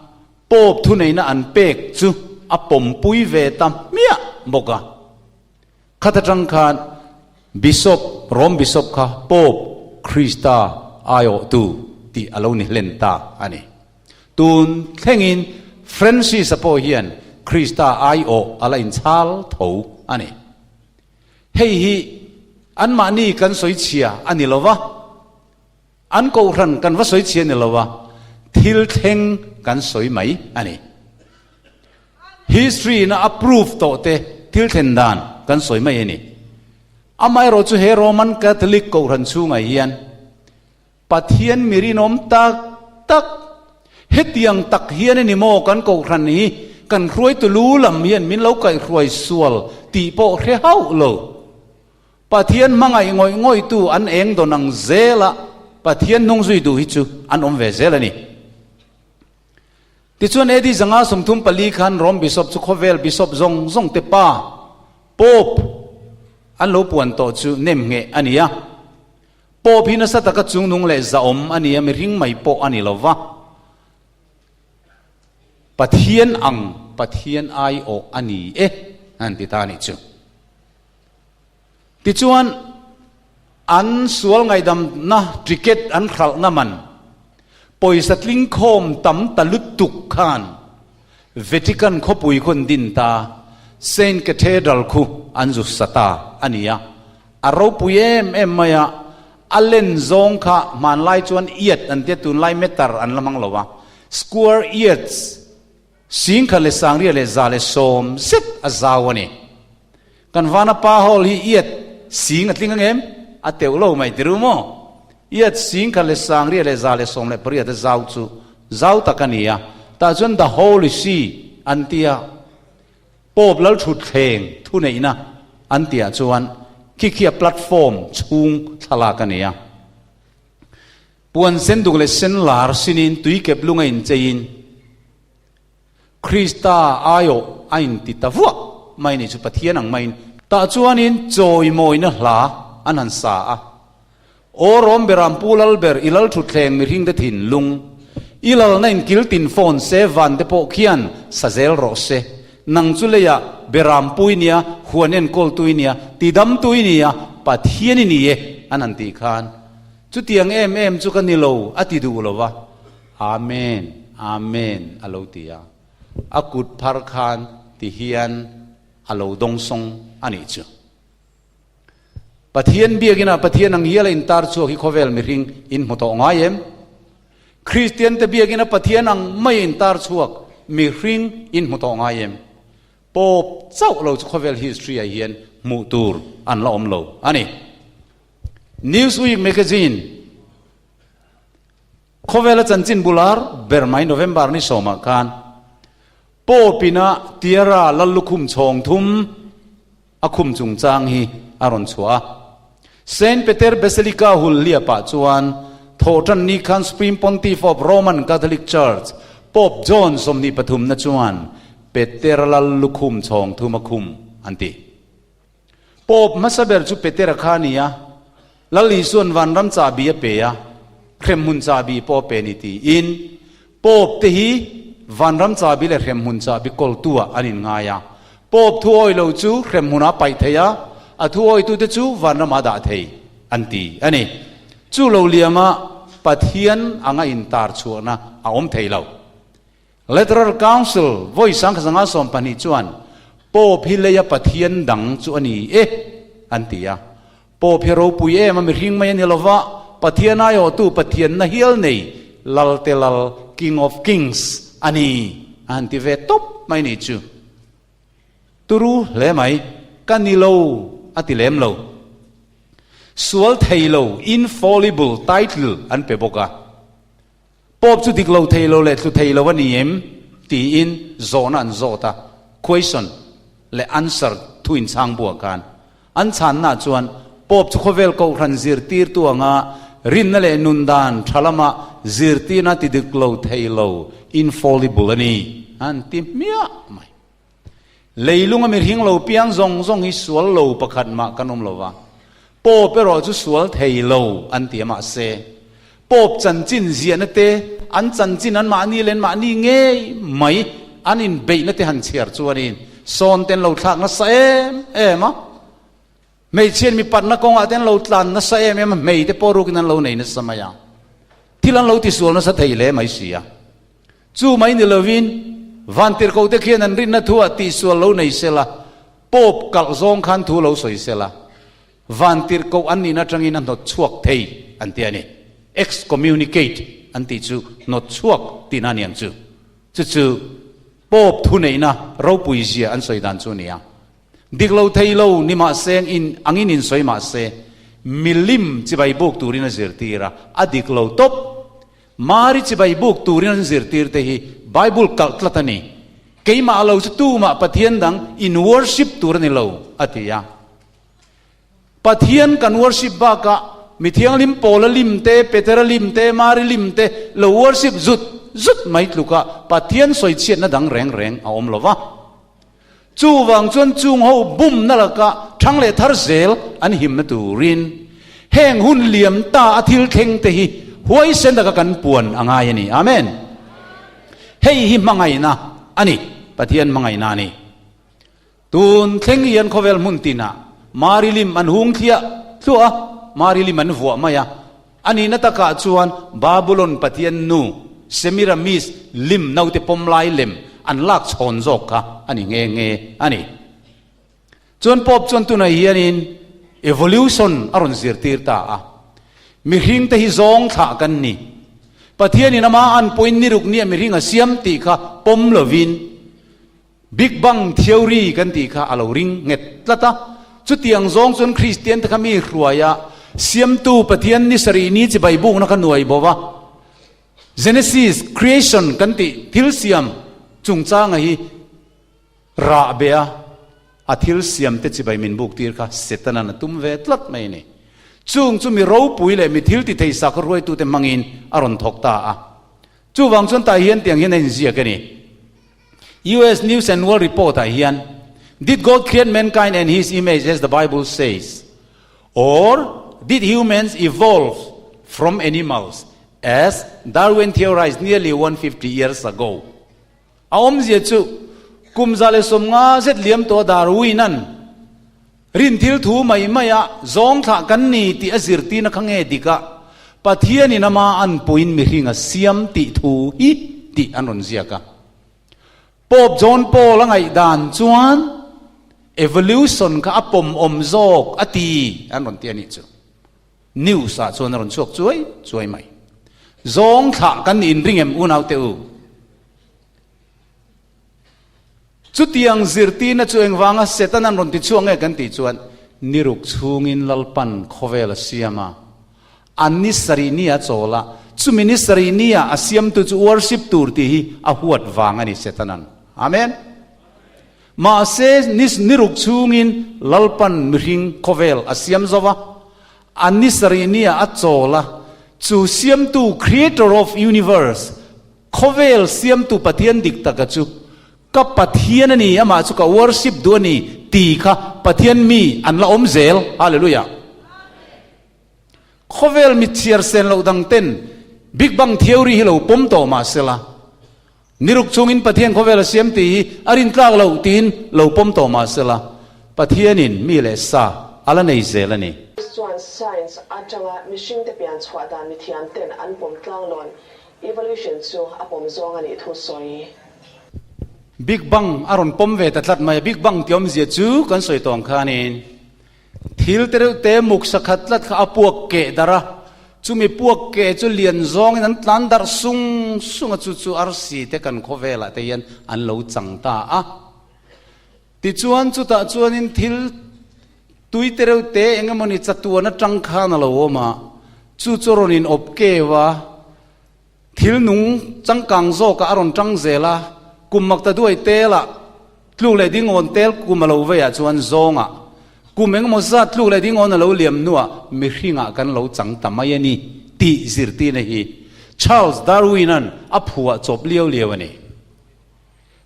Pope thuneihna an pek chu a pawmpui ve ta hmiah bawk a. Khat atang khan Bishop, Rome Bishop kha Pope Krista aiawhtu tih a lo ni hlen ta a ni. Tun thlengin Francis-a pawh hian Krista aiawh a la inchhal tho a ni. Hei hi anmahni kan sawi chhia a ni lo va. An kohhran kan va sawi chhia ni lo a, thil thleng kan sawi mai a ni. History in a approve tawh te thil thlen dan kan sawi mai a ni. Amaherawh chu he Roman Catholic kohhran chhungah hian Pathian mi rinawm tak tak hetiang tak hian a ni maw kan kohhran hi kan hruaitu lu lam hian min lo kaihhruai sual tih pawh hre hauh lo. Pathian hmangaih ngawih ngawihtu an eng dawn ang zela Pathian hnung zui duh hi chu an awm ve zel a ni. Tichuan AD 534 khan Rome Bishop chu khawvel Bishop zawng zawng te pa, Pope, an lo puan tawh chu nem ngheh a ni a. Pope hi nasa taka chungnung leh zahawm a ni a, mihring mai pawh a ni lo va. Pathian ang Pathian aiawh a ni e an ti ta a nih chu. Tichuan, an sual ngaihdamna ticket an hralhna man pawisa tlingkhawm tam ta lutuk khan Vatican khawpui khu an din ta, Saint Cathedral khu an zu sa ta a ni a. A ropui em em mai a, a len zawng kha hmanlai chuan yard an tia tunlai meter an la hmang lo a, square yards, Singkhat leh sangriat leh 110 zet a zau a ni. Kan vana pa hall hi iat sing a tling ang em? A teuh lo mai ti ru maw? Iat singkhat leh sangriat leh 118 a zau chu zau tak a ni a. Tah chuan The Holy See an tia Pope Lalthutthleng thuneihna an tihah chuan khi khi a platform chhung thlalak a ni a. Puan sen duk leh sen lar sinin tui kep lung a incheiin Krista aiawh a inti ta vuah. mai ni chu Pathian ang maiin. Tah chuanin chawimawina hla an han sa a. Aw Rom Beram Pu Lalber i lal thutthleng mihringte thinlung, i lalna in kil tin fawn se van te pawh khian sa zel rawh se. Nang chu leiah Beram Pu i nia, huan enkawltu i nia, tidamtu i nia, Pathian i ni e an han tih khan chutiang em em chu ka ni lo a ti duh lo va, Amen, Amen a lo ti a. A kut phar khan ti hian a lo dawngsawng a nih chu. Pathian biakinah Pathian ang hial a intar chhuak hi khawvel mihring in hmu tawh ngai em? Kristiante biakina Pathian ang mai a intar chhuak mihring in hmu tawh ngai em? Pope chauh lo chu khawvel history ah hian hmuh tur an la awm lo a ni. Newsweek magazine Khawvela chanchin bular ber mai November ni sawmah khan Pope ina Tiara Lallukhum chhawng thum a khum chungchang hi a rawn chhuah a. Saint Peter Basilica hul hliapah chuan thawhtan ni khan Supreme Pontiff of Roman Catholic Church Pope John 23 na chuan Petera Lallukhum chhawng thum a khum an ti. Pope hmasa ber chu Petera kha a ni a, Lal Isua'n vanram chahbi a pe a, hremhmun chahbi pawh a pe ni tiin Pope te hi vanram chahbi leh hremhmun chahbi kawltu ah an inngai a. Pope thu awi lo chu hremhmunah a paih thei a, a thu awitute chu vanramah a dah thei an ti a ni. Chu lo liama Pathian anga intar chhuahna a awm thei lo. Lateral Council vawi 1912 chuan Pope hi leia Pathian dang chu a ni e an ti a. Pope hi ropui em a mihring mai a ni lova, Pathian aiawhtu Pathianna hial nei Lalte Lal, King of Kings, a ni a han ti ve tawp mai ni chu. Turu hle mai, ka ni lo a ti lem lo. Sual thei lo, infallible, title an pe bawk a. Pope chu dik lo thei lo leh tlu thei lo a ni em? tiin zawhna an zawt a, question leh answer thu inchhang buah khan. An chhanna chuan Pope chu khawvel kohhran zirtirtu anga rinna leh nun dan tha lama zirtirna ti dik lo thei lo, infallible, a ni an ti hmiah mai. Leilunga mihring lo piang zawng zawng hi sual lo pakhat mah kan awm lo va, Pope erawh chu sual thei lo an ti a mahse, Pope chanchin ziahna te, an chanchin an mahni leh an mahni ngei mai an inbeihna te han chhiar chuanin sawn te an lo thlak nasa em em a, hmeichhian mipatna kawngah te an lo tlan nasa em em a, hmei te pawh rukin an lo nei nasa mai a, thil an lo tisual nasa thei hle mai si a. Chu mai ni lovin, vantirhkohte khian an rinna thuah tihsual lo nei sela, Pope kalh zawng khan thu lo sawi sela, vantirhkoh an nihna atangin a hnawt chhuak thei an ti a ni. Excommunicate an tih chu hnawt chhuak tihna a ni ang chu. Chu chu Pope thuneihna ropui zia an sawi dan chu a ni a. Dik lo thei lo ni mah se, in angin in sawi mah se, milim chibai buk turin a zirtir a, a dik lo tawp. Mari chibai buk turin an zirtir te hi Bible kalh tlat a ni. Keimah lo chu tumah Pathian dang in worship tur a ni lo, a ti a. Pathian kan worship bakah mi thianghlim Paula lim te, Petera lim te, Mari lim te lo worship zut zut mai tluka Pathian sawichhiatna dang reng reng a awm lo va. Chuvang chuan chung ho bumna laka thang leh thar zel an himna turin heng hun liam ta a thil thleng te hi huaisen taka kan puan a ngai a ni. Amen. Hei hi hmangaihna a ni, Pathian hmangaihna a ni. Tun thleng hian khawvel hmun tinah Mari lim an hung thliah thluah a, Mari lim an vuah mai a. A nihna takah chuan Babulon pathian nu Semiramis lim naute pawm lai lem an lak chhawn zawk kha a ni nghe nghe a ni. Chuan Pope chuan tunah hianin evolution a rawn zirtir ta a. Mihring te hi zawng thlah kan ni. Pathianin ama an pawhin ni ruk nia mihring a siam tih kha pawm lovin Big Bang Theory kan tih kha a lo ring nghet tlat a. Chutiang zawng chuan Kristian te kha mi hruaia siamtu Pathian ni sarih ni chibai bukna kha nuai bo va. Genesis, Creation, kan tih thil siam chungchanga hi rah be a, a thil siam te chibai min buk tir kha Setanan a tum ve tlat mai a ni. Chung chu mi ropui leh mi thil ti thei sakhaw hruaitute hmangin a rawn thawk ta a. Chuvang chuan tah hian tiang hian a inziak a ni. US News and World Report ah hian. Did God create mankind and his image as the Bible says? Or did humans evolve from animals as Darwin theorized nearly 150 years ago? A awmzia chu kum 150 zet liam tawh Darwin-a'n rin thil thu mai maia zawng thlah kan ni tih a zirtirna kha nge dik a, Pathianin ama anpuiin mihring a siam tih thu hi tih an rawn ziak a. Pope John Paul a ngaihdan chuan evolution kha a pawm awm zawk a ti an rawn ti a nih chu. News ah chuan a rawn chhuak chuai chuai mai. Zawng thlah kan nih inring em unau te u? Chutiang zirtirna chu engvanga Satan an rawn ti chhuak nge kan tih chuan niruk chhungin Lalpan khawvel a siam a, a ni sarih ni a chawl a, chumi ni sarih ni ah a siamtu chu worship tur tih hi a huat vang a ni Setanan. Amen. Mahse ni niruk chhungin Lalpan mihring khawvel a siam zo va, a ni sarih ni ah a chawl a, chu siamtu creator of universe, Khawvel siamtu Pathian dik taka chu ka Pathian a ni, amah chu ka worship duh a ni ti kha Pathian mi an la awm zel. Hallelujah! Khawvel mit chhiar sen loh dang ten Big Bang Theory hi lo pawm tawh mah sela, niruk chungin Pathian khawvel a siam tih hi a rintlak loh tiin lo pawm tawh mah sela, Pathianin mi leh sa a la nei zel a ni. Chuan science atanga mihringte pian chhuah dan mithiam ten an pawm tlanglawn Evolution chu a pawm zawng a nih thu sawi. Big Bang a rawn pawm ve ta tlat mai a, Big Bang tih awmzia chu kan sawi tawng khanin thil te reuh te muk sakhat tlat kha a puak keh darh a, chumi puak keh chu lian zawngin an tlan darh sung sung a, chu chu arsi te kan khawvelah te hian an lo chang ta a. Tichuan chutah chuanin thil tui te reuh te eng emawni chatuan atang khan a lo awm a, chu chu a rawn in awp keu a, thil nung changkang zawkah a rawn tang zel a, kum mak ta duai telah tluk leh dingawn tel kum a lo veiah chuan zawngah kum eng emaw zat tluk leh dingawn a lo liam hnuah mihringah kan lo chang ta mai a ni tih zirtirna hi Charles Darwin-a'n a phuah chawp liau liau a ni.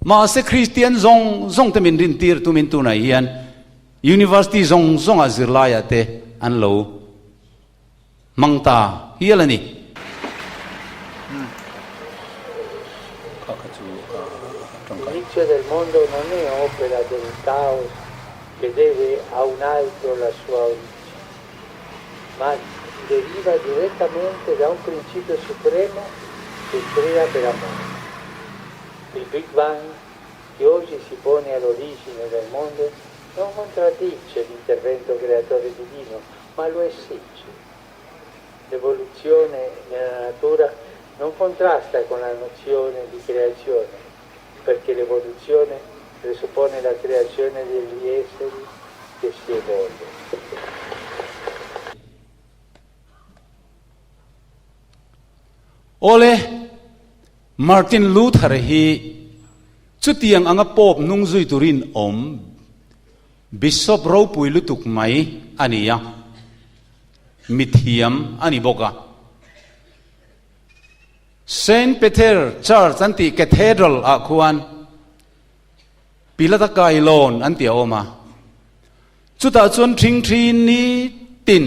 Mahse Kristian zawng zawng te min rintir tumin tunah hian University zawng zawngah zirlaiah te an lo hmang ta hial a ni. L'inizio del mondo non è opera del caos che deve a un altro la sua origine, ma deriva direttamente da un principio supremo che crea per amore. Il Big Bang, che oggi si pone all'origine del mondo, non contraddice l'intervento creatore divino, ma lo esige. L'evoluzione nella natura non contrasta con la nozione di creazione, perché l'evoluzione presuppone la creazione degli esseri che si evolvono. Awle, Martin Luther hi chutiang anga Pope hnung zui turin awm Bishop ropui lutuk mai a ni a, mithiam a ni bawk a. Saint Peter Church an tih Cathedral ah khuan Pilata kailawn an tih a awm a, chutah chuan ṭhingṭhi nitin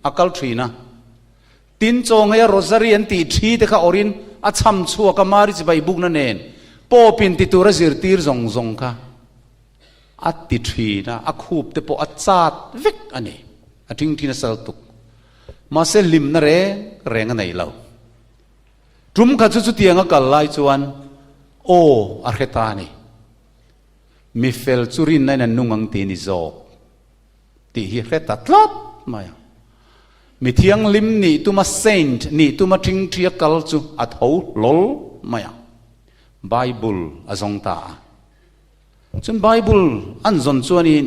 a kal ṭhin a. Tin, chaw ngeia Rosary an tih ṭhi te kha awrhin a chham chhuak a, Mari chibai bukna nen Pope-in ti tur a zirtir zawng zawng kha a ti ṭhin a, a khup te pawh a chat vek a ni. A ṭhingṭhi nasa lutuk. Mahse, hlimna reng reng a nei lo. Ṭum khat chu chutiang a kal lai chuan aw a hre ta a ni. Mi fel chu rinna in an nung ang tih a ni zawk. Tih hi hre ta tlat mai a. Mi thianghlim nih tuma saint nih tuma ṭhingṭhia kal chu a tho hlawl mai a. Bible a zawng ta a. Chun Bible an zawn chuanin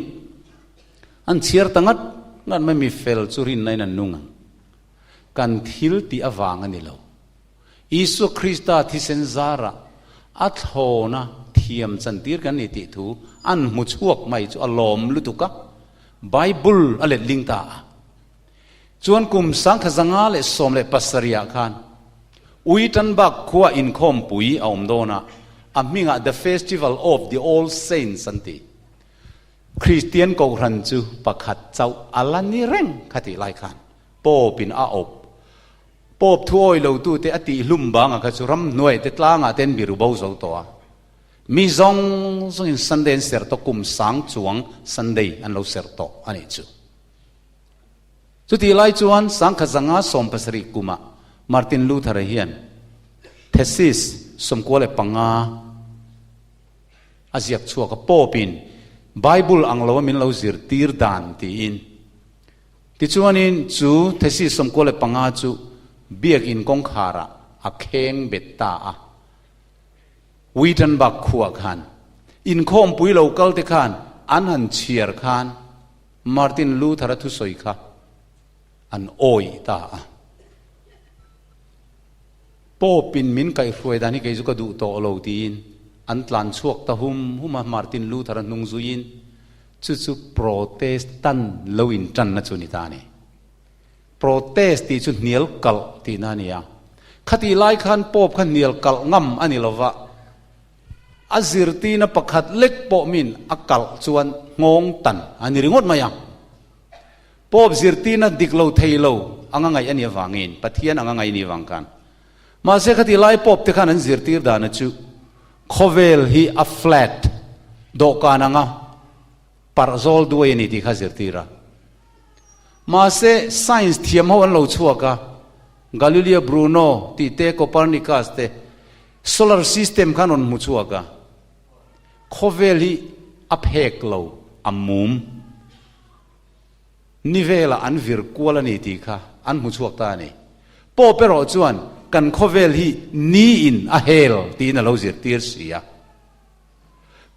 an chhiar ta ngat ngat mai mi fel chu rinna in an nung ang. Kan thil tih avang a ni lo. Isua Krista thisen zarah a thlawna thiam chantir kan ni tih thu an hmu chhuak mai chu a lawm lutuk a, Bible a let ling ta a. Chuan kum 1917 ah khan Uitanbak khua inkhawmpui a awm dawn a, a hmingah The Festival of the All Saints an ti. Kristian Kohhran chu pakhat chauh a la ni reng kha tih lai khan Pope in a awp. Pope thu awi lo tute a tih hlum banga kha chu ramhnuai te tlangah te an biru bo zo tawh a. Mi zawng zawngin Sunday an serh tawh kum sang chuang Sunday an lo serh tawh a nih chu. Chutih lai chuan sangkhat zanga 70 kumah Martin Luther-a hian thesis 95 a ziak chhuak a, Pope-in Bible ang loa min lo zirtir dan tiin. Tichuanin chu thesis 95 chu biakin kawngkharah a kheng bet ta a. Wittenberg khuah khan inkhawmpui lo kalte khan an han chhiar khan Martin Luther-a thusawi kha an awih ta a. Pope-in min kaihhruai dan hi kei chu ka duh tawh lo tiin an tlan chhuak ta hum hum a, Martin Luther-a hnung zuiin chu chu Protestant lo intanna chu ni ta a ni. Protest tih chu hnial kalh tihna a ni a. Khatih lai khan Pope kha hnial kalh ngam a ni lova. A zirtirna pakhat lek pawh min a kalh chuan nghawng tan a ni ringawt mai a. Pope zirtirna dik lo thei lo anga ngaih a nih avangin, Pathian anga ngaih a nih avang khan. Mahse khati lai Pope te khan an zirtir dana chu khawvel hi a flat, dawhkan anga parh zawl duai a ni tih kha zirtir a. Mahse science thiam ho an lo chhuak a, Galileo Bruno tih te, Copernicus te, Solar system khan rawn hmu chhuak a, khawvel hi a phek lo, a mum. Ni velah an vir kual a ni tih kha an hmu chhuak ta a ni. Pope erawh chuan kan khawvel hi ni in a hel tiin a lo zirtir si a.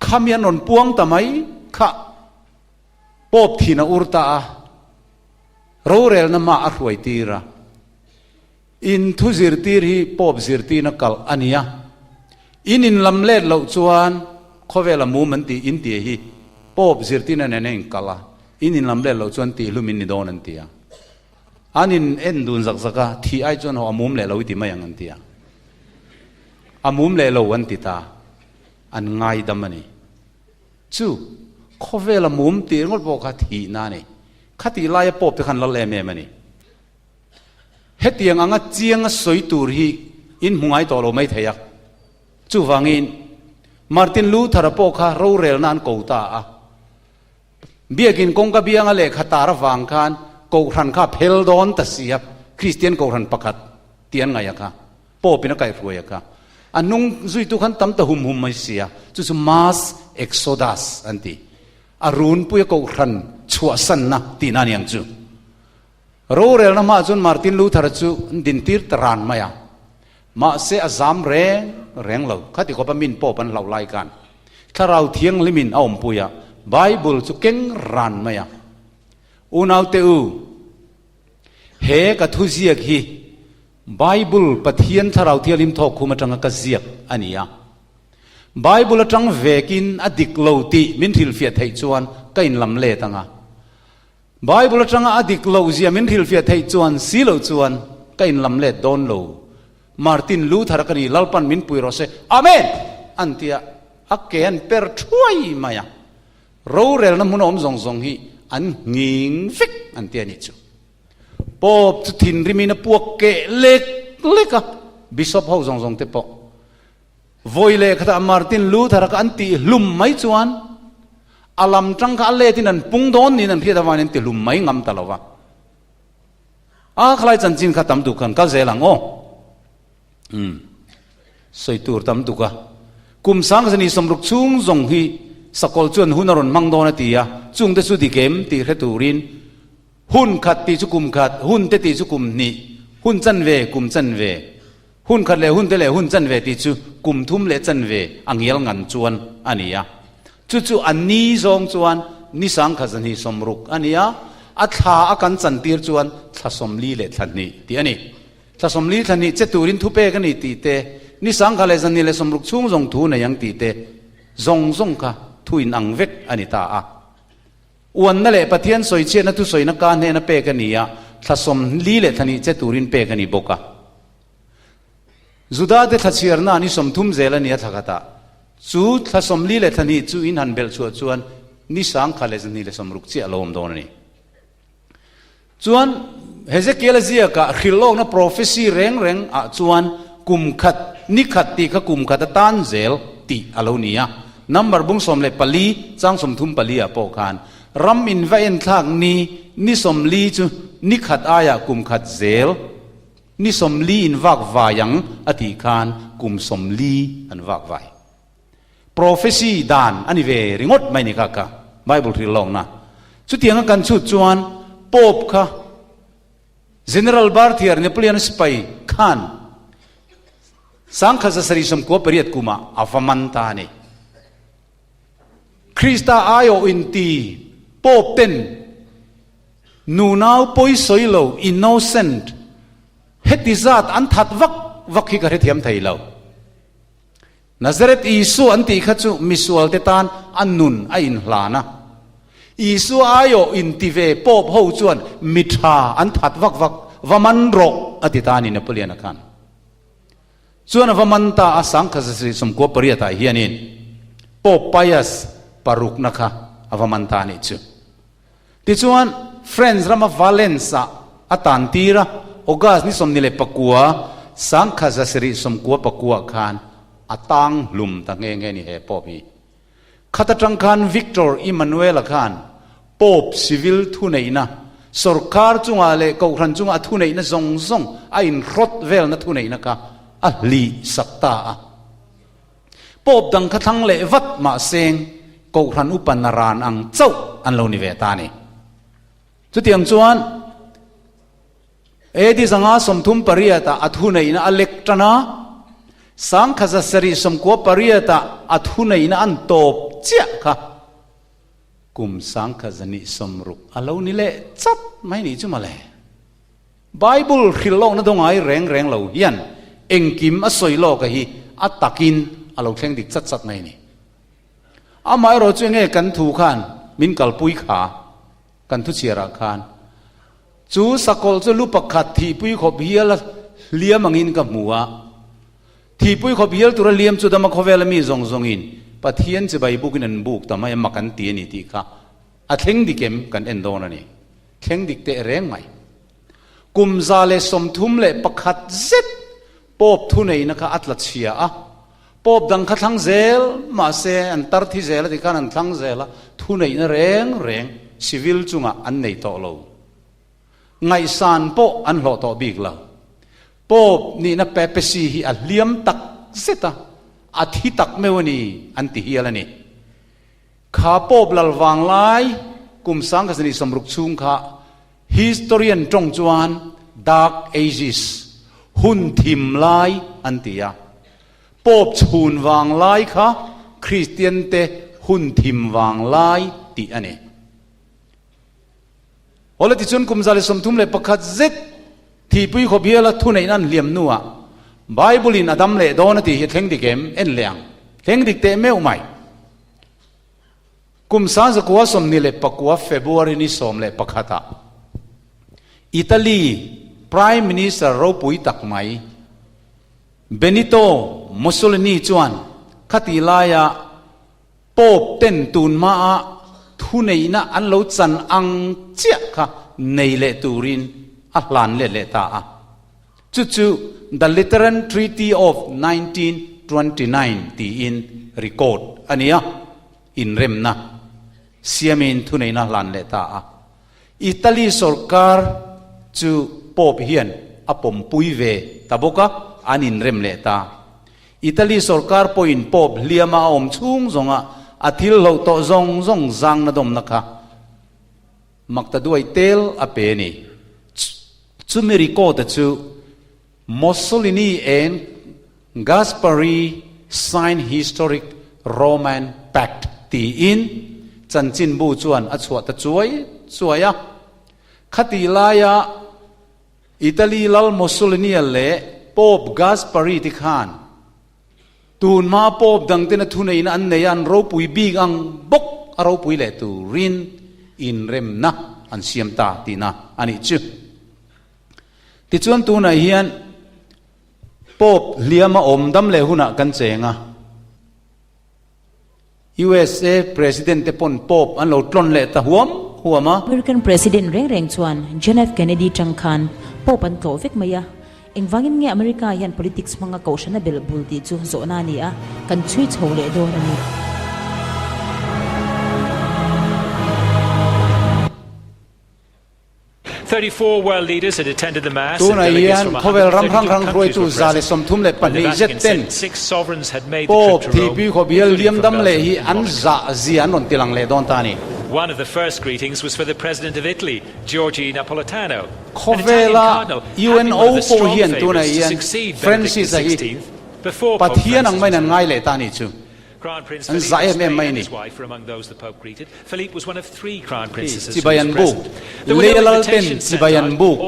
Khami an rawn puang ta mai kha Pope thin a ur ta a, rorelna mah a hruai tir a. In thu zirtir hi Pope zirtirna kalh a nia. In inlam let loh chuan khawvela mum an tih in tih hi Pope zirtirna nen a inkalh a, in inlam let loh chuan tihhlum in ni dawn an ti a. An in en dun zak zak a, thih ai chuan haw a mum leh lo i ti mai ang an ti a. A mum leh lo an ti ta. An ngaidam a ni. Chu khawvela mum tih ringawt pawh kha thihna a ni. Khatih laia Pope te khan lal em em a ni. Hetiang anga chianga sawi tur hi in hmu ngai tawh lo mai thei a. Chuvangin, Martin Luther-a pawh kha rorelna an ko ta a. Biakin kawngka bianga lehkha tar avang khan Kohhran kha a phel dawn ta si a, Kristian Kohhran pakhat tih an ngaih a kha, Pope-in a kaihhruai a kha. A hnung zuitu khan tam ta hum hum mai si a, chu chu Mass Exodus an ti. A runpuia Kohhran chhuahsanna tihna a ni ang chu. Rorelna hmaah chuan Martin Luther-a chu an dintir ta ran mai a. Mahse a zam reng reng lo. Khati khawpa min pawp an hlauh lai khan Thlarau Thianghlimin a awmpui a, Bible chu keng ran mai a. Unaute u, he ka thuziak hi Bible Pathian Thlarau Thianghlim thawkkhum atanga ka ziak a ni a. Bible atang vekin a dik lo tih min hrilhfiah theih chuan ka inlam let ang a. Bible atanga a dik loh zia min hrilhfiah theih chuan si lo chuan ka inlam let dawn lo. Martin Luther ka ni, Lalpan min pui rawh se. Amen! An ti a, a ke an per thuai mai a. Rorelna hmun a awm zawng zawng hi an nghing vek an ti a nih chu. Pope chu thinrimin a puak keh lek lek a, Bishop ho zawng zawng te pawh. Vawi leh khatah Martin Luther-a kha an tih hlum mai chuan a lam tang kha a letin an pung dawn niin an hriat avangin an ti hlum mai ngam ta lo va. A khalai chanchin kha tam duk khan kal zel ang aw. Umm. Sawi tur tam duk a. Kum sangzani 60 chhung zawng hi sakawlh chuan hun a rawn hmang dawn a ti a, chungte chu dik em tih hre turin hun khat tih chu kum khat, hun te tih chu kum hnih, hun chanve kum chanve. Hun khat leh hun te leh hun chanve tih chu kum thum leh chanve a ngial ngan chuan a ni a. Chu chu a ni zawng chuan ni sangkhat zahnih 60 a ni a, a thla a kan chantir chuan thla 40 leh thla hnih tih a ni. Thla 40 thla hnih che turin thupek a ni tih te, ni sangkhat leh zahnih leh 60 chhung zawng thu nei ang tih te zawng zawng kha thu inang vek a ni ta a. Uanna leh Pathian sawichhiatna thusawina ka hnena pek a ni a, thla 40 leh thla hnih che turin pek a ni bawk a. Juda te thla chhiarna ni 30 zel a ni a thla khatah. Chu thla 40 leh thla hnih chu in han belh chhuah chuan ni 1260 chiah a lo awm dawn a ni. Chuan Hezekiel-a ziakah hrilhlawkna prophecy reng reng ah chuan kum khat, ni khat tih kha kum khat atan zel tih a lo ni a. Number bung 14 chang 34 ah pawh khan ram in va enthlak ni, ni 40 chu ni khat aiah kum khat zel, ni 40 in vak vai ang a tih khan kum 40 an vak vai. Prophecy dan a ni ve ringawt mai ni kha ka Bible hril lawkna. Chutianga kan chhut chuan Pope kha General Berthier Napoleon sipai khan 1798 kumah a va man ta a ni. Krista aiawh inti Pope ten nunau pawisawi lo, innocent, heti zat an that vak vak hi ka hrethiam thei lo. Nazareth Isua an tih kha chu misualte tan a nun a inhlan a. Isua aiawh inti ve Pope ho chuan mi tha an that vak vak, va man rawh a ti ta a ni Napoleon-a khan. Chuan a va man ta a 1998 ah hianin Pope Pius parukna kha a va man ta a nih chu. Tichuan, France rama Valence-ah a tan tir a, August ni 29, 1799 khan a tang hlum ta nghe nghe ni he Pope hi. Khat atang khan Victor Emmanuel-a khan Pope civil thuneihna, sorkar chungah leh kohhran chungah a thuneihna zawng zawng a inhrawt velna thuneihna kha a hlih sak ta a. Pope dang kha thlang leh vat mahseng Kohhran upa naran ang chauh an lo ni ve ta a ni. Chutiang chuan AD 538 ah a thuneihna a lek tan a, 1798 ah a thuneihna an tawp chiah kha kum 1260 a lo ni leh chat mai nih chu mawle. Bible hrilh lawkna dawng ai reng reng lo hian engkim a sawi lawka hi a takin a lo thleng dik chat chat mai a ni. Amaherawh chu enge kan thu khan min kalpui kha kan thu chhiarah khan chu sakawlh chu lu pakhat thihpui khawp hial a hliam angin ka hmu a, thihpui khawp hial tura hliam chu dama khawvela mi zawng zawngin Pathian chibai bukin an buk ta mai a mak an ti a ni tih kha A thleng dik em kan en dawn a ni. Thleng dik teh reng mai. Kum 131 zet Pope thuneihna kha a tla chhia a. Pope dang kha thlang zel mahse an tar thi zel a ti khan an thlang zel a, thuneihna reng reng civil chungah an nei tawh lo. Ngaihsan pawh an hlawh tawh bik lo. Pope nihna papacy hi a hliam tak zet a, a thi tak meuh a ni an ti hial a ni. Kha Pope lal vanglai kum 1960 chhung kha historian tawng chuan Dark Ages, hun thim lai, an ti a. Pope chhun vanglai kha Kristian te hun thim vanglai tih a ni. Awle tichuan kum 131 zet thihpui khawp hiala thuneihna an hliam hnuah Bible in a dam leh dawn a tih hi a thleng dik em? En leh ang. Thleng dik teh meuh mai. Kum 1929 February ni 11 ah Italy Prime Minister ropui tak mai Benito Mussolini chuan khati laia Pope ten tun hmaah thuneihna an lo chan ang chiah kha nei leh turin a hlan let leh ta a. Chu chu The Lateran Treaty of 1929 tiin record a ni a, inremna siamin thuneihna hlan leh ta a. Italy sorkar chu Pope hian a pawmpui ve ta bawk a, an inrem leh ta. Italy sorkar pawhin Pope hliama a awm chhung zawnga a thil hloh tawh zawng zawng zangna dawmna kha makta duai tel a pe a ni. Chumi record-a chu Mussolini and Gaspari sign historic Roman Pact tiin chanchinbu chuan a chhuah ta chuai chuai a. Khatih laia Italy lal Mussolini-a leh Pope Gaspari te khan tunhma Pope dangtena thuneihna an nei a, an ropui bik ang bawk a ropui leh turin inremna an siam ta tihna a nih chu. Tichuan tunah hian Pope hliama awm dam leh hunah kan cheng a. USA President te pawn Pope an lo tlawn leh ta huam huam a. American President reng reng chuan John F. Kennedy tang khan Pope an tlawh vek mai a. Engvangin nge America hian politics hmanga kohhran a belh bul tih chu zawhna a ni a, kan chhui chho leh dawn a ni. Tunah hian khawvel ram hrang hrang hruaitu 132 zet ten Pope thihpui khawbial liam dam leh hi an zah zia an rawn tilang leh dawn ta a ni. Khawvela UNO pawh hian tunah hian Francis-a hi Pathian ang maiin an ngai leh ta a nih chu. An zah em em mai a ni. Chibai an buk, Lei lal ten chibai an buk,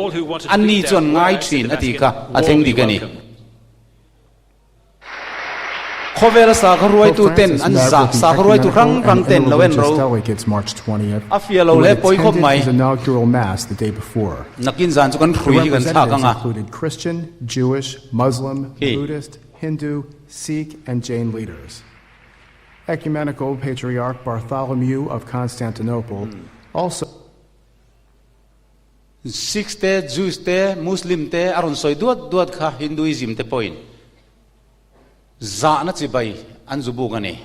anni chuan ngai thin a tih kha a thleng dik a ni. Khawvela sakhaw ruaitu ten an zah, sakhaw ruaitu hrang hrang ten lo en ro. A fia lo hle pawi khawp mai. Nakin zan chu kan hrui hi kan thlak ang a. Khi. Hindu, Sikh, and Jain leaders. Ecumenical Patriarch Bartholomew of Constantinople also Sikhs te, Jews te, Muslim te a rawn sawi duat duat kha Hinduism te pawhin zahna chibai an zu buk a ni.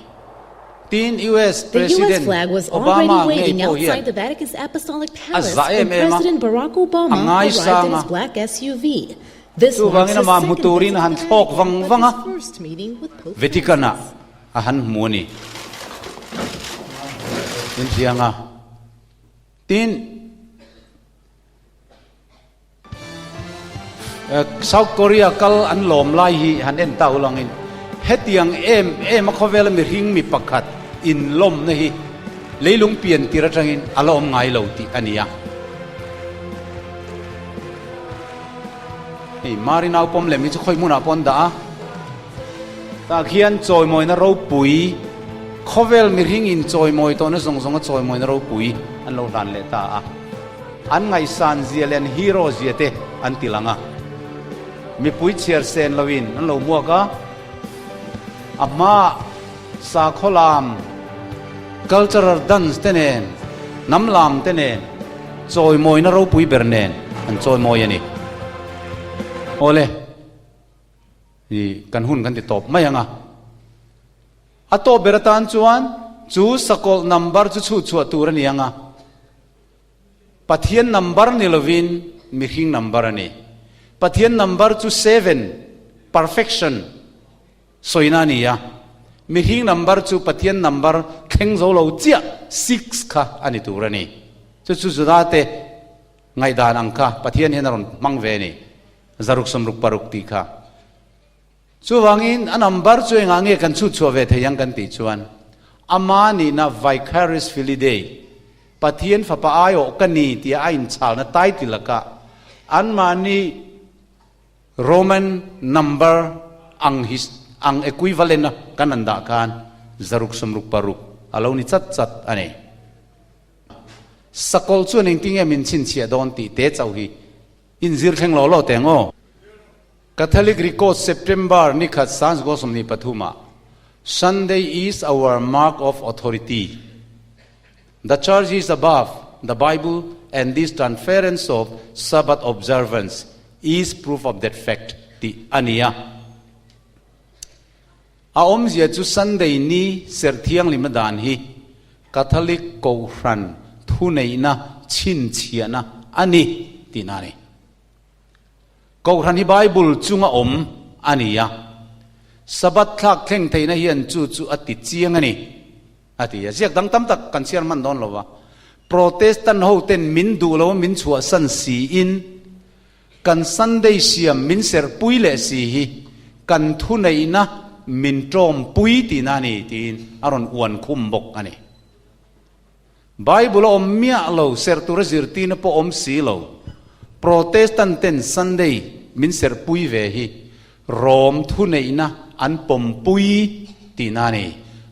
Tin, US The US President flag was already Obama ngei waving pawh hian outside the Vatican's Apostolic a Palace zah when em em a, President Barack a Obama arrived in ngaisang his a. black SUV. This marks Chuvangin his amah hmu second turin visit a han to the thlawk Vatican vang but vang a, his first meeting with Pope Vatican-ah Francis. a han hmu a ni. In hliang a. Tin, South Korea kal an lawm lai hi han en ta ulangin hetiang em em a khawvela mihring mi pakhat inlawmna hi leilung pian tir atangin a la awm ngai lo tih a ni a. Hei Mari nau pawm lem hi chu khawi hmunah pawh an dah a, tah khian chawimawina ropui khawvel mihring in chawimawi tawhna zawng zawnga chawimawina ropui an lo hlan leh ta a, an ngaihsan zia leh an hero zia te an ti lang a, mipui chhiar sen loin an lo hmuak a, a hmaah sakhaw lam, cultural dance te nen, hnam lam te nen, chawimawina ropui ber nen an chawimawi a ni. Awle, i kan hun kan ti tawp mai ang a. A tawp ber atan chuan chu sakawlh number chu chhut chhuah tur a ni ang a. Pathian number ni lovin mihring number a ni. Pathian number chu seven, perfection, Sawina a ni a, mihring number chu Pathian number thleng zo lo chiah six kha a ni tur a ni. Chu chu Juda te ngaihdan ang kha Pathian hian a rawn hmang ve a ni, zaruk sawmruk paruk tih kha. Chuvangin a number chu engah nge kan chhut chhuah ve thei ang kan tih chuan ama nihna Vicarious Filii Dei, Pathian fapa aiawh ka ni tia a inchalna title lakah anmahni Roman number ang hi ang equivalent a kan han dah khan zaruk sawmruk paruk a lo ni chat chat a ni. Sakawlh chuan engtin nge min chhinchhiah dawn tih te chauh hi inzir thleng law law teh ang aw. Catholic Record September ni khat Sanzgo 23 ah Sunday is our mark of authority. The church is above the Bible and this transference of Sabbath observance is proof of that fact tih a ni a. A awmzia chu Sunday ni serh thianghlim a dan hi Catholic Kohhran thuneihna chhinchhiahna a ni tihna a ni. Kohhran hi Bible chunga awm a ni a, Sabbath thlak thleng theihna hian chu chu a ti chiang a ni. A ti a, ziak dang tam tak kan chhiar hman dawn lo va, Protestant ho ten min duh lo a min chhuahsan siin kan Sunday siam min serhpui leh si hi kan thuneihna min tawmpui tihna a ni tiin a rawn uan khum bawk a ni. Bible a awm miah lo, serh tura zirtirna pawh awm si lo, Protestant ten Sunday min serhpui ve hi Rom thuneihna an pawmpui tihna a ni.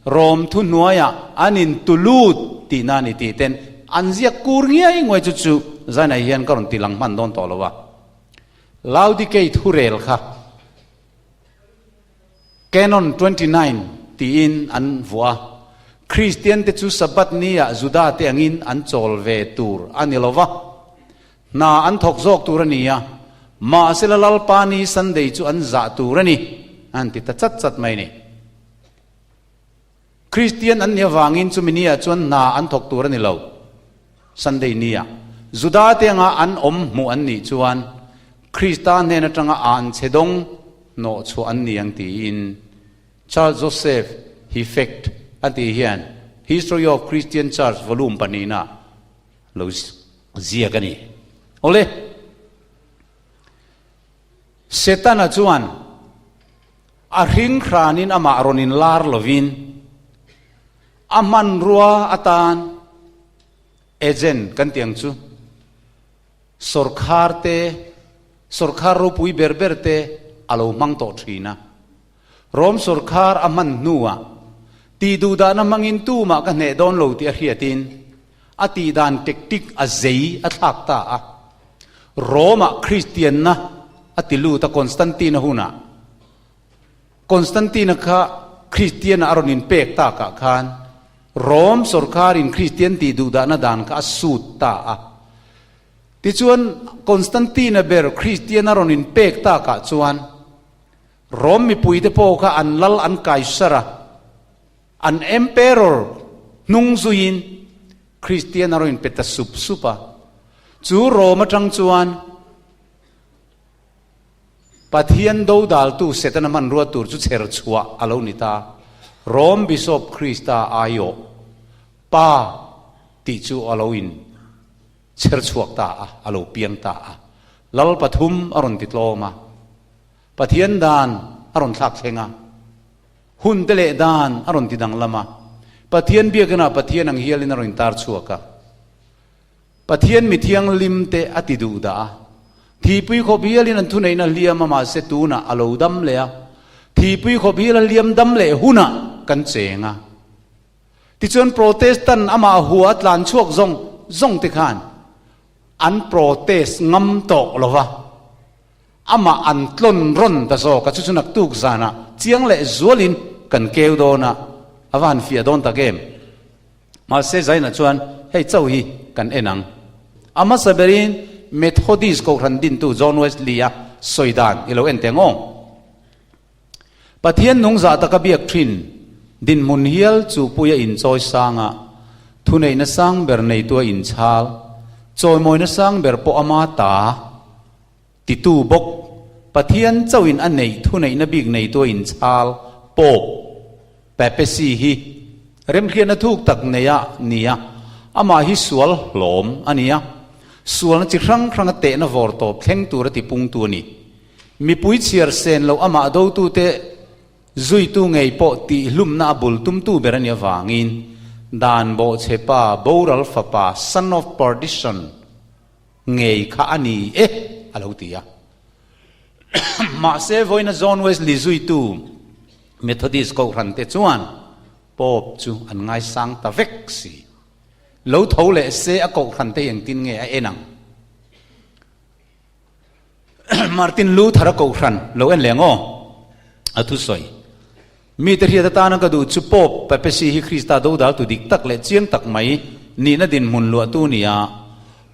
Rom thu hnuaiah an intulut tihna a ni tih ten an ziak kur ngiai nguai chu chu zainah hian ka rawn ti lang hman dawn tawh lo a. Laodikei thurel kha Canon 29 tiin an vuah a. Kristian te chu Sabbath ni ah Juda te angin an chawl ve tur a ni lo va, hna an thawk zawk tur a ni a, mahsela Lalpa ni Sunday chu an zah tur a ni, an ti ta chat chat mai a ni. Kristian an nih avangin chumi ni ah chuan hna an thawk tur a ni lo. Sunday ni ah Juda te anga an awm hmuh an nih chuan Krista hnen atanga an chhe dawng hnawh chhuah an ni ang tiin Charles Joseph Hefekt a tih hian History of Christian Church volume pahnihna lo ziak a ni. Awle! Setana chuan a hring hranin amah rawn inlar lovin a hmanrua atan agent kan tih ang chu sawrkhar te, sawrkhar ropui ber ber te a lo hmang tawh thin a. Rom sawrkhar a hman hnuah tih duhdahna hmangin tumah ka hneh dawn lo tih a hriatin a tihdan tactic a zei a thlak ta a. Rome-ah Kristianna a ti lut a Constantine-a hunah. Constantine-a kha Kristian-a a rawn inpek takah khan Rome sawrkharin Kristian tih duhdahna dan kha a sut ta a. Tichuan Constantine-a ber Kristian-a rawn inpek takah chuan Rome mipuite pawh kha an lal an kaisar a, an emperor hnung zuiin Kristian a rawn inpe ta sup sup a. Chu Rome atang chuan Pathian dodaltu Setana hmanrua tur chu chher chhuah a lo ni ta. Rome Bishop Krista aiawh Pa tih chu a lo in chher chhuak ta a, a lo piang ta a. Lal pathum a rawn ti tlawm a. Pathian dan a rawn thlak thleng a, hun te leh dan a rawn ti danglam a, Pathian biakinah Pathian ang hialin a rawn intar chhuak a, Pathian mi thianghlim te a ti duh dah a, thihpui khawp hialin an thuneihna hliam a mahse tunah a lo dam leh a, thihpui khawp hial a hliam dam leh hunah kan cheng a. Tichuan Protestant amah hua a tlan chhuak zawng zawng te khan an protest ngam tawh lo va. Amah an tlawn rawn ta zawk a, chu chu naktuk zanah chiang leh zualin kan keu dawn a, a va han fiah dawn tak em? Mahse Zaina chuan hei chauh hi kan en ang. A hmasa berin Methodist Kohhran dintu John Wesley-a sawi dan i lo en teh ngawng. Pathian nungzah taka biak thin dinhmun hial chu puia inchawi sanga thuneihna sang ber neitua inchhal, chawimawina sang ber pawh ama ta, Titu bawk, Pathian chauhin a neih thuneihna bik neitu a inchhal, Pope, Papacy hi remhriatna thuk tak nei a ni a, amah hi sual hlawm a ni a, sualna chi hrang hranga tehna vawr tawp thleng tura tipungtu a ni. Mipui chhiar sen loh amah dotute zuitu ngei pawh tihhlumna a bul tumtu ber a nih avangin dan bawhchhe pa, boral fapa, son of perdition, Ngei kha a ni e, a lo ti a. Mahse, vawiina John Wesley zuitu Methodist Kohhrante chuan Pope chu an ngaisang ta vek si. Lo tho leh se a Kohhrante hi engtin nge a en ang? Martin Luther-a Kohhran lo en leh ang aw, a thusawi. Mite hriat atana ka duh chu Pope Papacy hi Krista dodaltu dik tak leh chiang tak mai nihna dinhmun luahtu ni a,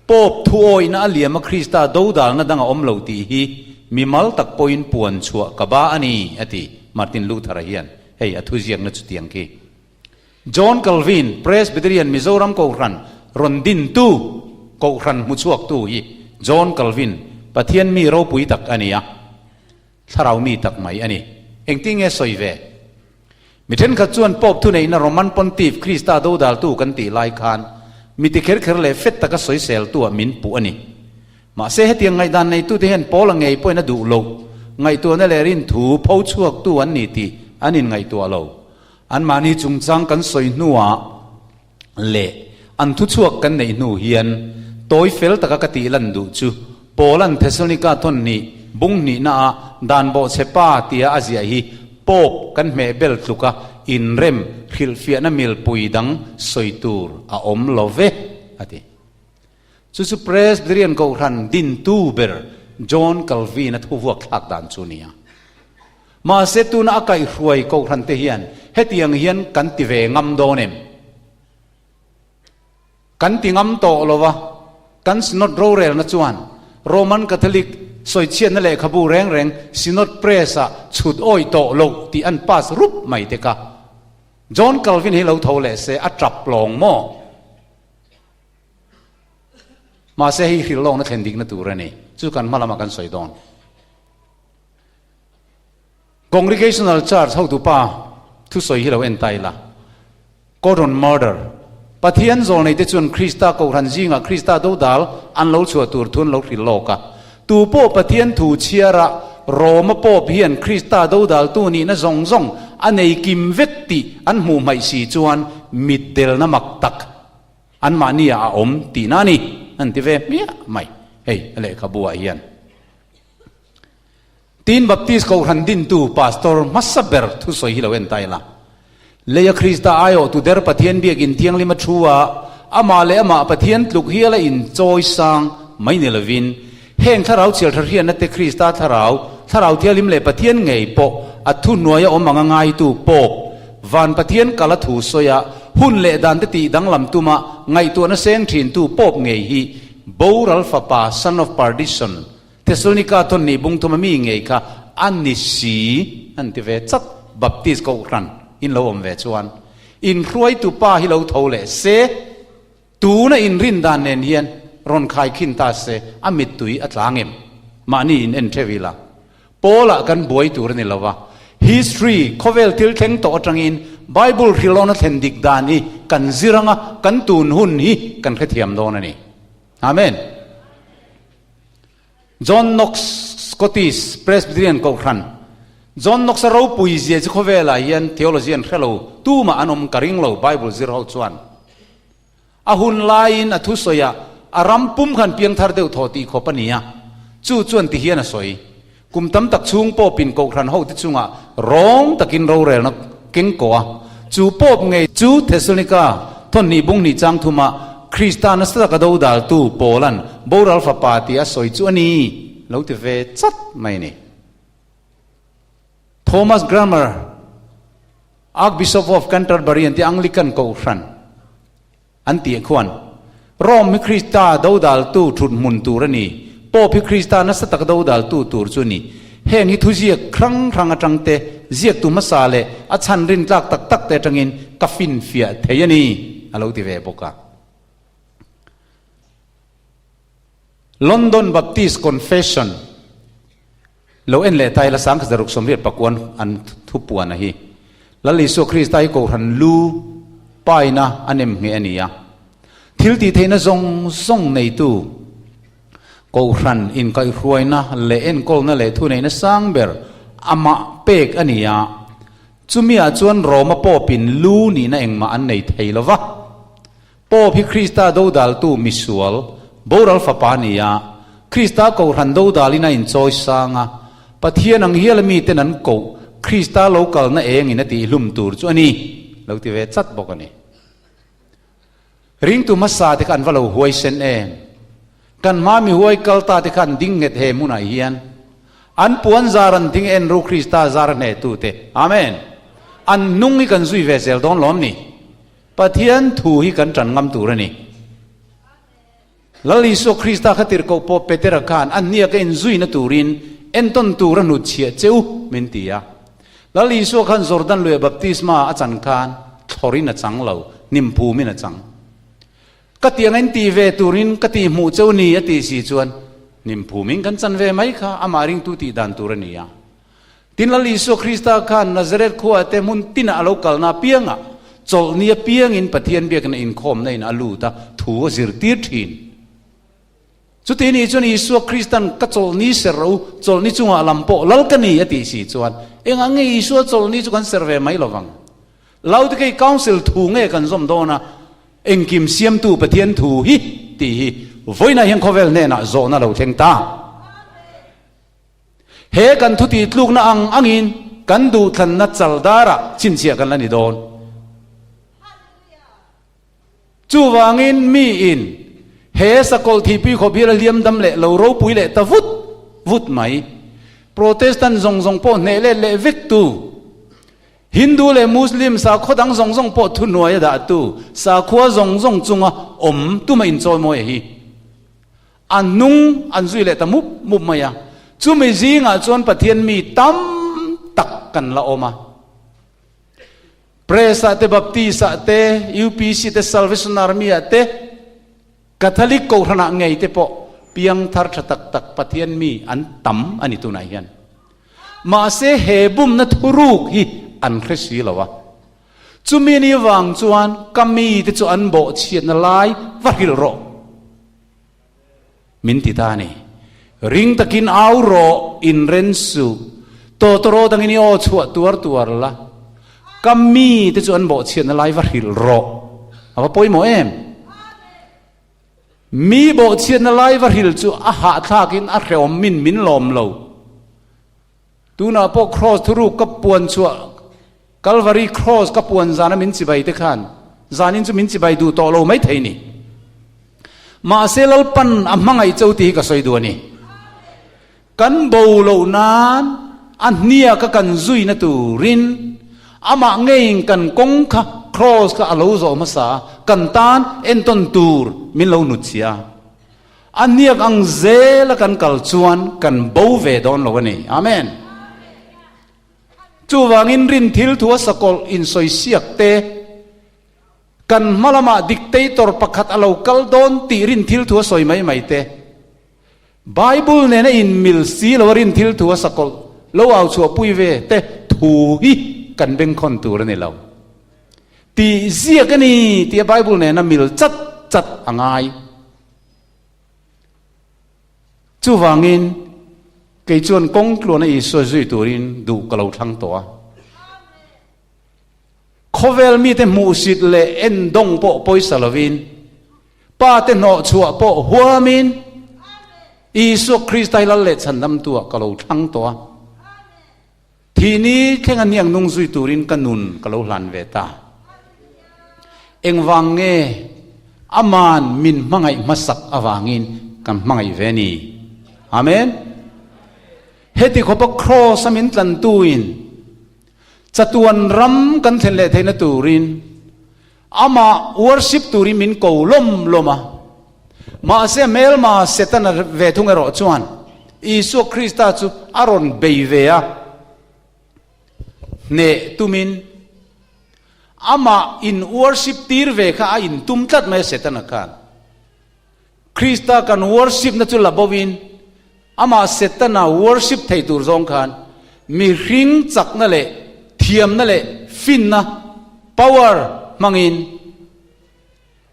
Pope thuawihna a liama Krista dodalna dang a awm lo tih hi mimal tak pawhin puan chhuah ka ba a ni, a ti. Martin Luther-a hian hei a thuziakna chutiang khi John Calvin, Presbyterian Mizoram Kohhran rawn dintu, Kohhran hmuchhuaktu hi John Calvin, Pathian mi ropui tak a ni a. Thlarau mi tak mai a ni. Engtin nge sawi ve? Mi thenkhat chuan Pope thuneihna Roman Pontiff Krista dodaltu kan tih lai khan mi ti kher kher leh fet taka sawiseltuah min puh a ni. Mahse hetiang ngaihdan neitute hian Paula ngei pawhin a duh loh ngaihtuahna leh rinthu pho chhuaktu an ni tih an inngaihtuah lo. Anmahni chungchang kan sawi hnuah leh an thuchhuak kan neih hnu hian tawi fel taka ka tih lan duh chu Paula'n Thessalonika thawn hnih bung hnihnaah dan bawhchhe pa tia a ziah hi Pope kan hmeh bel tluka inrem hrilhfiahna milpui dang sawi tur a awm lo ve, a ti. Chu chu Presbyterian Kohhran dintu ber John Calvin-a thuvuak thlak dan chu a ni a. Mahse tuna a kaihhruai Kohhrante hian hetiang hian kan ti ve ngam dawn em? Kan ti ngam tawh lo va, kan Synod rorelna chuan Roman Catholic sawichhiatna lehkhabu reng reng Synod Press-ah chhut awih tawh loh tih an pass rup mai te kha. John Calvin hi lo tho leh se a tap lawng maw? Mahse hei hrilh lawkna thlen dikna tur a ni. Chu kan hma lamah kan sawi dawn. Congregational Church hotupa thusawi hi lo en ta ila. Code on Murder, Pathian zawlneite chuan Krista Kohhran zingah Krista dodal an lo chhuah tur thu an lo hrilh lawk a. Tu pawh Pathian thu chhiara Roma Pope hian Krista dodaltu nihna zawng zawng a nei kim vek tih an hmuh hmaih si chuan mitdelna mak tak anmahniah a awm tihna a ni, an ti ve hmiah mai hei a lehkhabu ah hian. Tin, Baptist Kohhran dintu Pastor hmasa ber thusawi hi lo en ta ila. Leia Krista aiawhtu der Pathian biakin thianghlim a thu a, amah leh amah Pathian tluk hiala inchawi sang mai ni lovin, heng thlarau chhialtha hriatna te Krista thlarau, thlarau thianghlim leh Pathian ngei pawh a thuhnuaia awm anga ngaitu Pope Van Pathian kala thu sawi a, hun leh dan te tih danglam tuma ngaihtuahna seng thintu Pope ngei hi boral fapa, son of perdition, Thessalonika thawn nih bung thuma mi ngei kha a ni si an ti ve chat, Baptist Kohhran in lo awm ve chuan in hruaitu pa hi lo tho leh se, tuna in rin dan nen hian rawn khai khin ta se a mittui a tla ngem? Mahni in en theuh ila Paul-ah kan buai tur a ni lo va, history, khawvel thil thleng tawh atangin Bible hrilhawna thlen dik dan hi kan zir anga kan tun hun hi kan hrethiam dawn a ni. Amen. John Knox Scottish Presbyterian Kohhran John Knox-a ropui zia chu khawvelah hian theology an hre lo, tumah an awm ka ring lo Bible zir ho chuan. A hun laiin a thusawiah a ram pum khan piangthar deuh thaw tih khawp a ni a, chu chuan ti hian a sawi. Kum tam tak chhung pawpin Kohhran hote chungah rawng takin rorelna keng kawh a, chu pawp ngei chu Thessalonika thawnhnih bunghnih chang thuma Krista nasa taka dodaltu Paula'n boral fapa tih a sawi chu a ni lo ti ve chat mai a ni. Thomas Grammer, Archbishop of Canterbury an ti Anglican Kohhran, An tih khuan, Rome hi Krista dodaltu thut hmun tur a ni, Pope hi Krista nasa taka dodaltu tur chu a ni. Heng hi thuziak hrang hrang atang te, ziaktu hmasa leh a chhan rintlak tak tak te atangin ka finfiah thei a ni, a lo ti ve bawk a. London Baptist Confession lo en leh ta ila 1688 an thupuan a hi. Lal Isua Krista hi Kohhran lu paina a nem ngheh a ni a. Thil tih theihna zawng zawng neitu Kohhran inkaihhruaina leh enkawlna leh thuneihna sang ber amah pek a ni a. Chumiah chuan Roma Pope-in lu nihna engmah an nei thei lo va. Pope hi Krista dodaltu misual, boral fapa a ni a. Krista Kohhran dodalin a inchawi sang a, Pathian ang hiala miten an koh Krista lo kalna engin a tihhlum tur chu a ni, lo ti ve chat bawk a ni. Ringtu hmasa te kha an va lo huaisen em? Kan hma mi huai kal ta te kha an ding nghet he hmunah hian. An puan zar an ding en ru Krista zar a hnehtu te. Amen. An hnung hi kan zui ve zel dawn lawm ni? Pathian thu hi kan ṭan ngam tur a ni. Lal Isua Krista kha tirhkoh pawh Petera khan a hniak a inzuina turin entawn tur a hnutchhiah che u min ti a. Lal Isua khan Jordan luia baptisma a chan khan thlawrin a chang lo, hnimphumin a chang. Ka tiang a inti ve turin ka tihhmuh che u ni a tih si chuan hnimphumin kan chan ve mai kha amah ringtu tih dan tur a ni a. Tin, Lal Isua Krista khan Nazareth khuaah te hmun tinah a lo kalna apiangah chawlhni apiangin Pathian biakna inkhawmna in a lut a, thu a zirtir thin. Chuti nih chuan Isua Kristan ka chawlhni ser rawh u, chawlhni chungah lam pawh lal ka ni a tih si chuan engah nge Isua chawlhni chu kan ser ve mai lovang? Laodikei Council thu nge kan zawm dawn a, engkim siamtu Pathian thu hi tih hi vawiinah hian khawvel hnenah zawhna lo thleng ta. He kan thutih tlukna ang angin kan duhthlanna chal darah chhinchhiah kan la ni dawn. Chuvangin miin he sakawlh thihpui khawp hial a hliam dam leh lo ropui leh ta vut vut mai. Protestant zawng zawng pawh hneh let leh vek tu, Hindu leh Muslim sakhaw dang zawng zawng pawh thuhnuai a dah tu, sakhua zawng zawng chunga. awm tuma inchawimawi a hi. A hnung an zui leh ta mup mup mai a, chumi zingah chuan Pathian mi tam tak kan la awm a. Press ah te, Baptist ah te, UPC te, Salvation Army ah te, Catholic Kohhran ah ngei te pawh piangthar tha tak tak Pathian mi an tam a ni tunah hian. Mahse he bumna thuruk hi an hre si lo a. Chumi ni vang chuan ka mite chu an bawhchhiatna lai va hrilh rawh. Min ti ta a ni. Ring takin au rawh, inren suh. Tawtawraw dangin i aw chhuah tuar tuar la. Ka mite chu an bawhchhiatna lai va hrilh rawh. A va pawimawh em? Mi bawhchhiatna lai va hrilh chu a hahthlakin a hrehawm min min lawm lo. Tunah pawh Kraws thuruk ka puan chhuah, Kalvari Kraws ka puan zana min chibai te khan zanin chu min chibai duh tawh lo mai thei ni. Mahse Lalpan a hmangaih cho tih hi ka sawi duh a ni. Kan bo loh nan a hniak a kan zuina turin amah ngeiin kan kawng kha Kraws kha a lo zawh hmasa a, kan tan entawn tur min lo hnutchhiah a. A hniak ang zela kan kal chuan kan bo ve dawn lo a ni. Amen. Chuvangin rin thil thu a sakawlh insawisiak te, kan hma lamah dictator pakhat a lo kal dawn tih rin thil thu a sawi mai mai te, Bible nena inmil si lo a rin thil thu a sakawlh lo au chhuahpui ve te thu hi kan bengkhawn tur a ni lo. Tih ziak a ni tia Bible nena mil chat chat a ngai. Chuvangin, kei chuan kawng tluana Isua zui turin duh ka lo thlang tawh a. Khawvel mite hmuhsit leh endawng pawh pawisa lovin, Pa te hnawhchhuah pawh huamin, Isua Krista hi Lal leh Chhandamtu-ah ka lo thlang tawh a. Thih ni thleng a hniang nung zui turin ka nun ka lo hlan ve ta. Engvang nge Aman min hmangaih hmasak avangin kan hmangaih ve ni? Amen. Heti khawpa Kraws a min tlantuin chatuan ram kan thlen leh theihna turin Amah worship turin min ko lawm lawm a. Mahse hmelma Setana ve thung erawh chuan Isua Krista chu a rawn bei ve a, hneh tumin amah in worship tir ve kha a intum tlat mai a Setana khan. Krista kan worship na chu la bovin amah Setana worship thei tur zawng khan mihring chakna leh thiamna leh finna, power, hmangin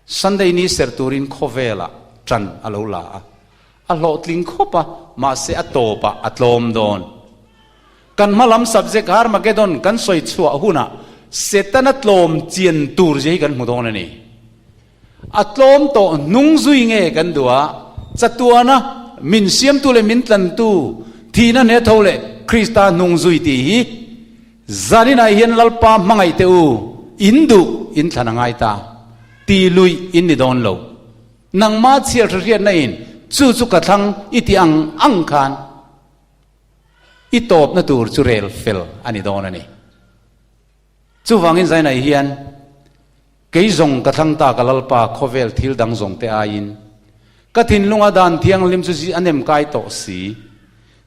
Sunday ni serh turin khawvelah ṭan a lo la a. A hlawhtling khawp a, mahse a tawpah a tlawm dawn. Kan hma lam subject Armageddon kan sawi chhuah hunah Setana tlawm chian tur zia hi kan hmu dawn a ni. A tlawm tawh hnung zui nge kan duh a, chatuana min siamtu leh min tlantu thihna hne tho leh Krista hnung zui tih hi zaninah hian Lalpa hmangaih teh u, in duh in thlan a ngai ta, ti luih in ni dawn lo. Nangmah chhiar hre-hriatna in chu chu ka thlang i ti ang ang khan i tawpna tur chu rel fel a ni dawn a ni. Chuvangin zainah hian Kei zawng ka thlang ta ka Lalpa khawvel thil dang zawng te aiin ka thinlunga dan thianghlim chu zi a nem kai tawh si.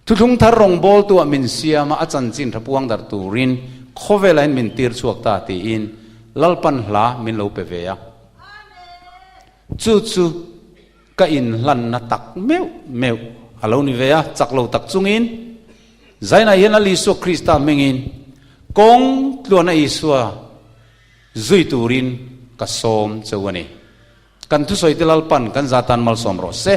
Thuthlung thar rawngbawltu ah min siam a, a chanchin tha puang darh turin khawvelah hian min tir chhuak ta tiin Lalpan hla min lo pe ve a. Chu chu ka inhlanna tak meuh meuh a lo ni ve a, chak lo tak chungin Zainah hian Lal Isua Krista hmingin kawng tluana Isua Zui turin ka sawm cheu a ni. Kan thusawi te Lalpan kan za tan malsawm rawh se.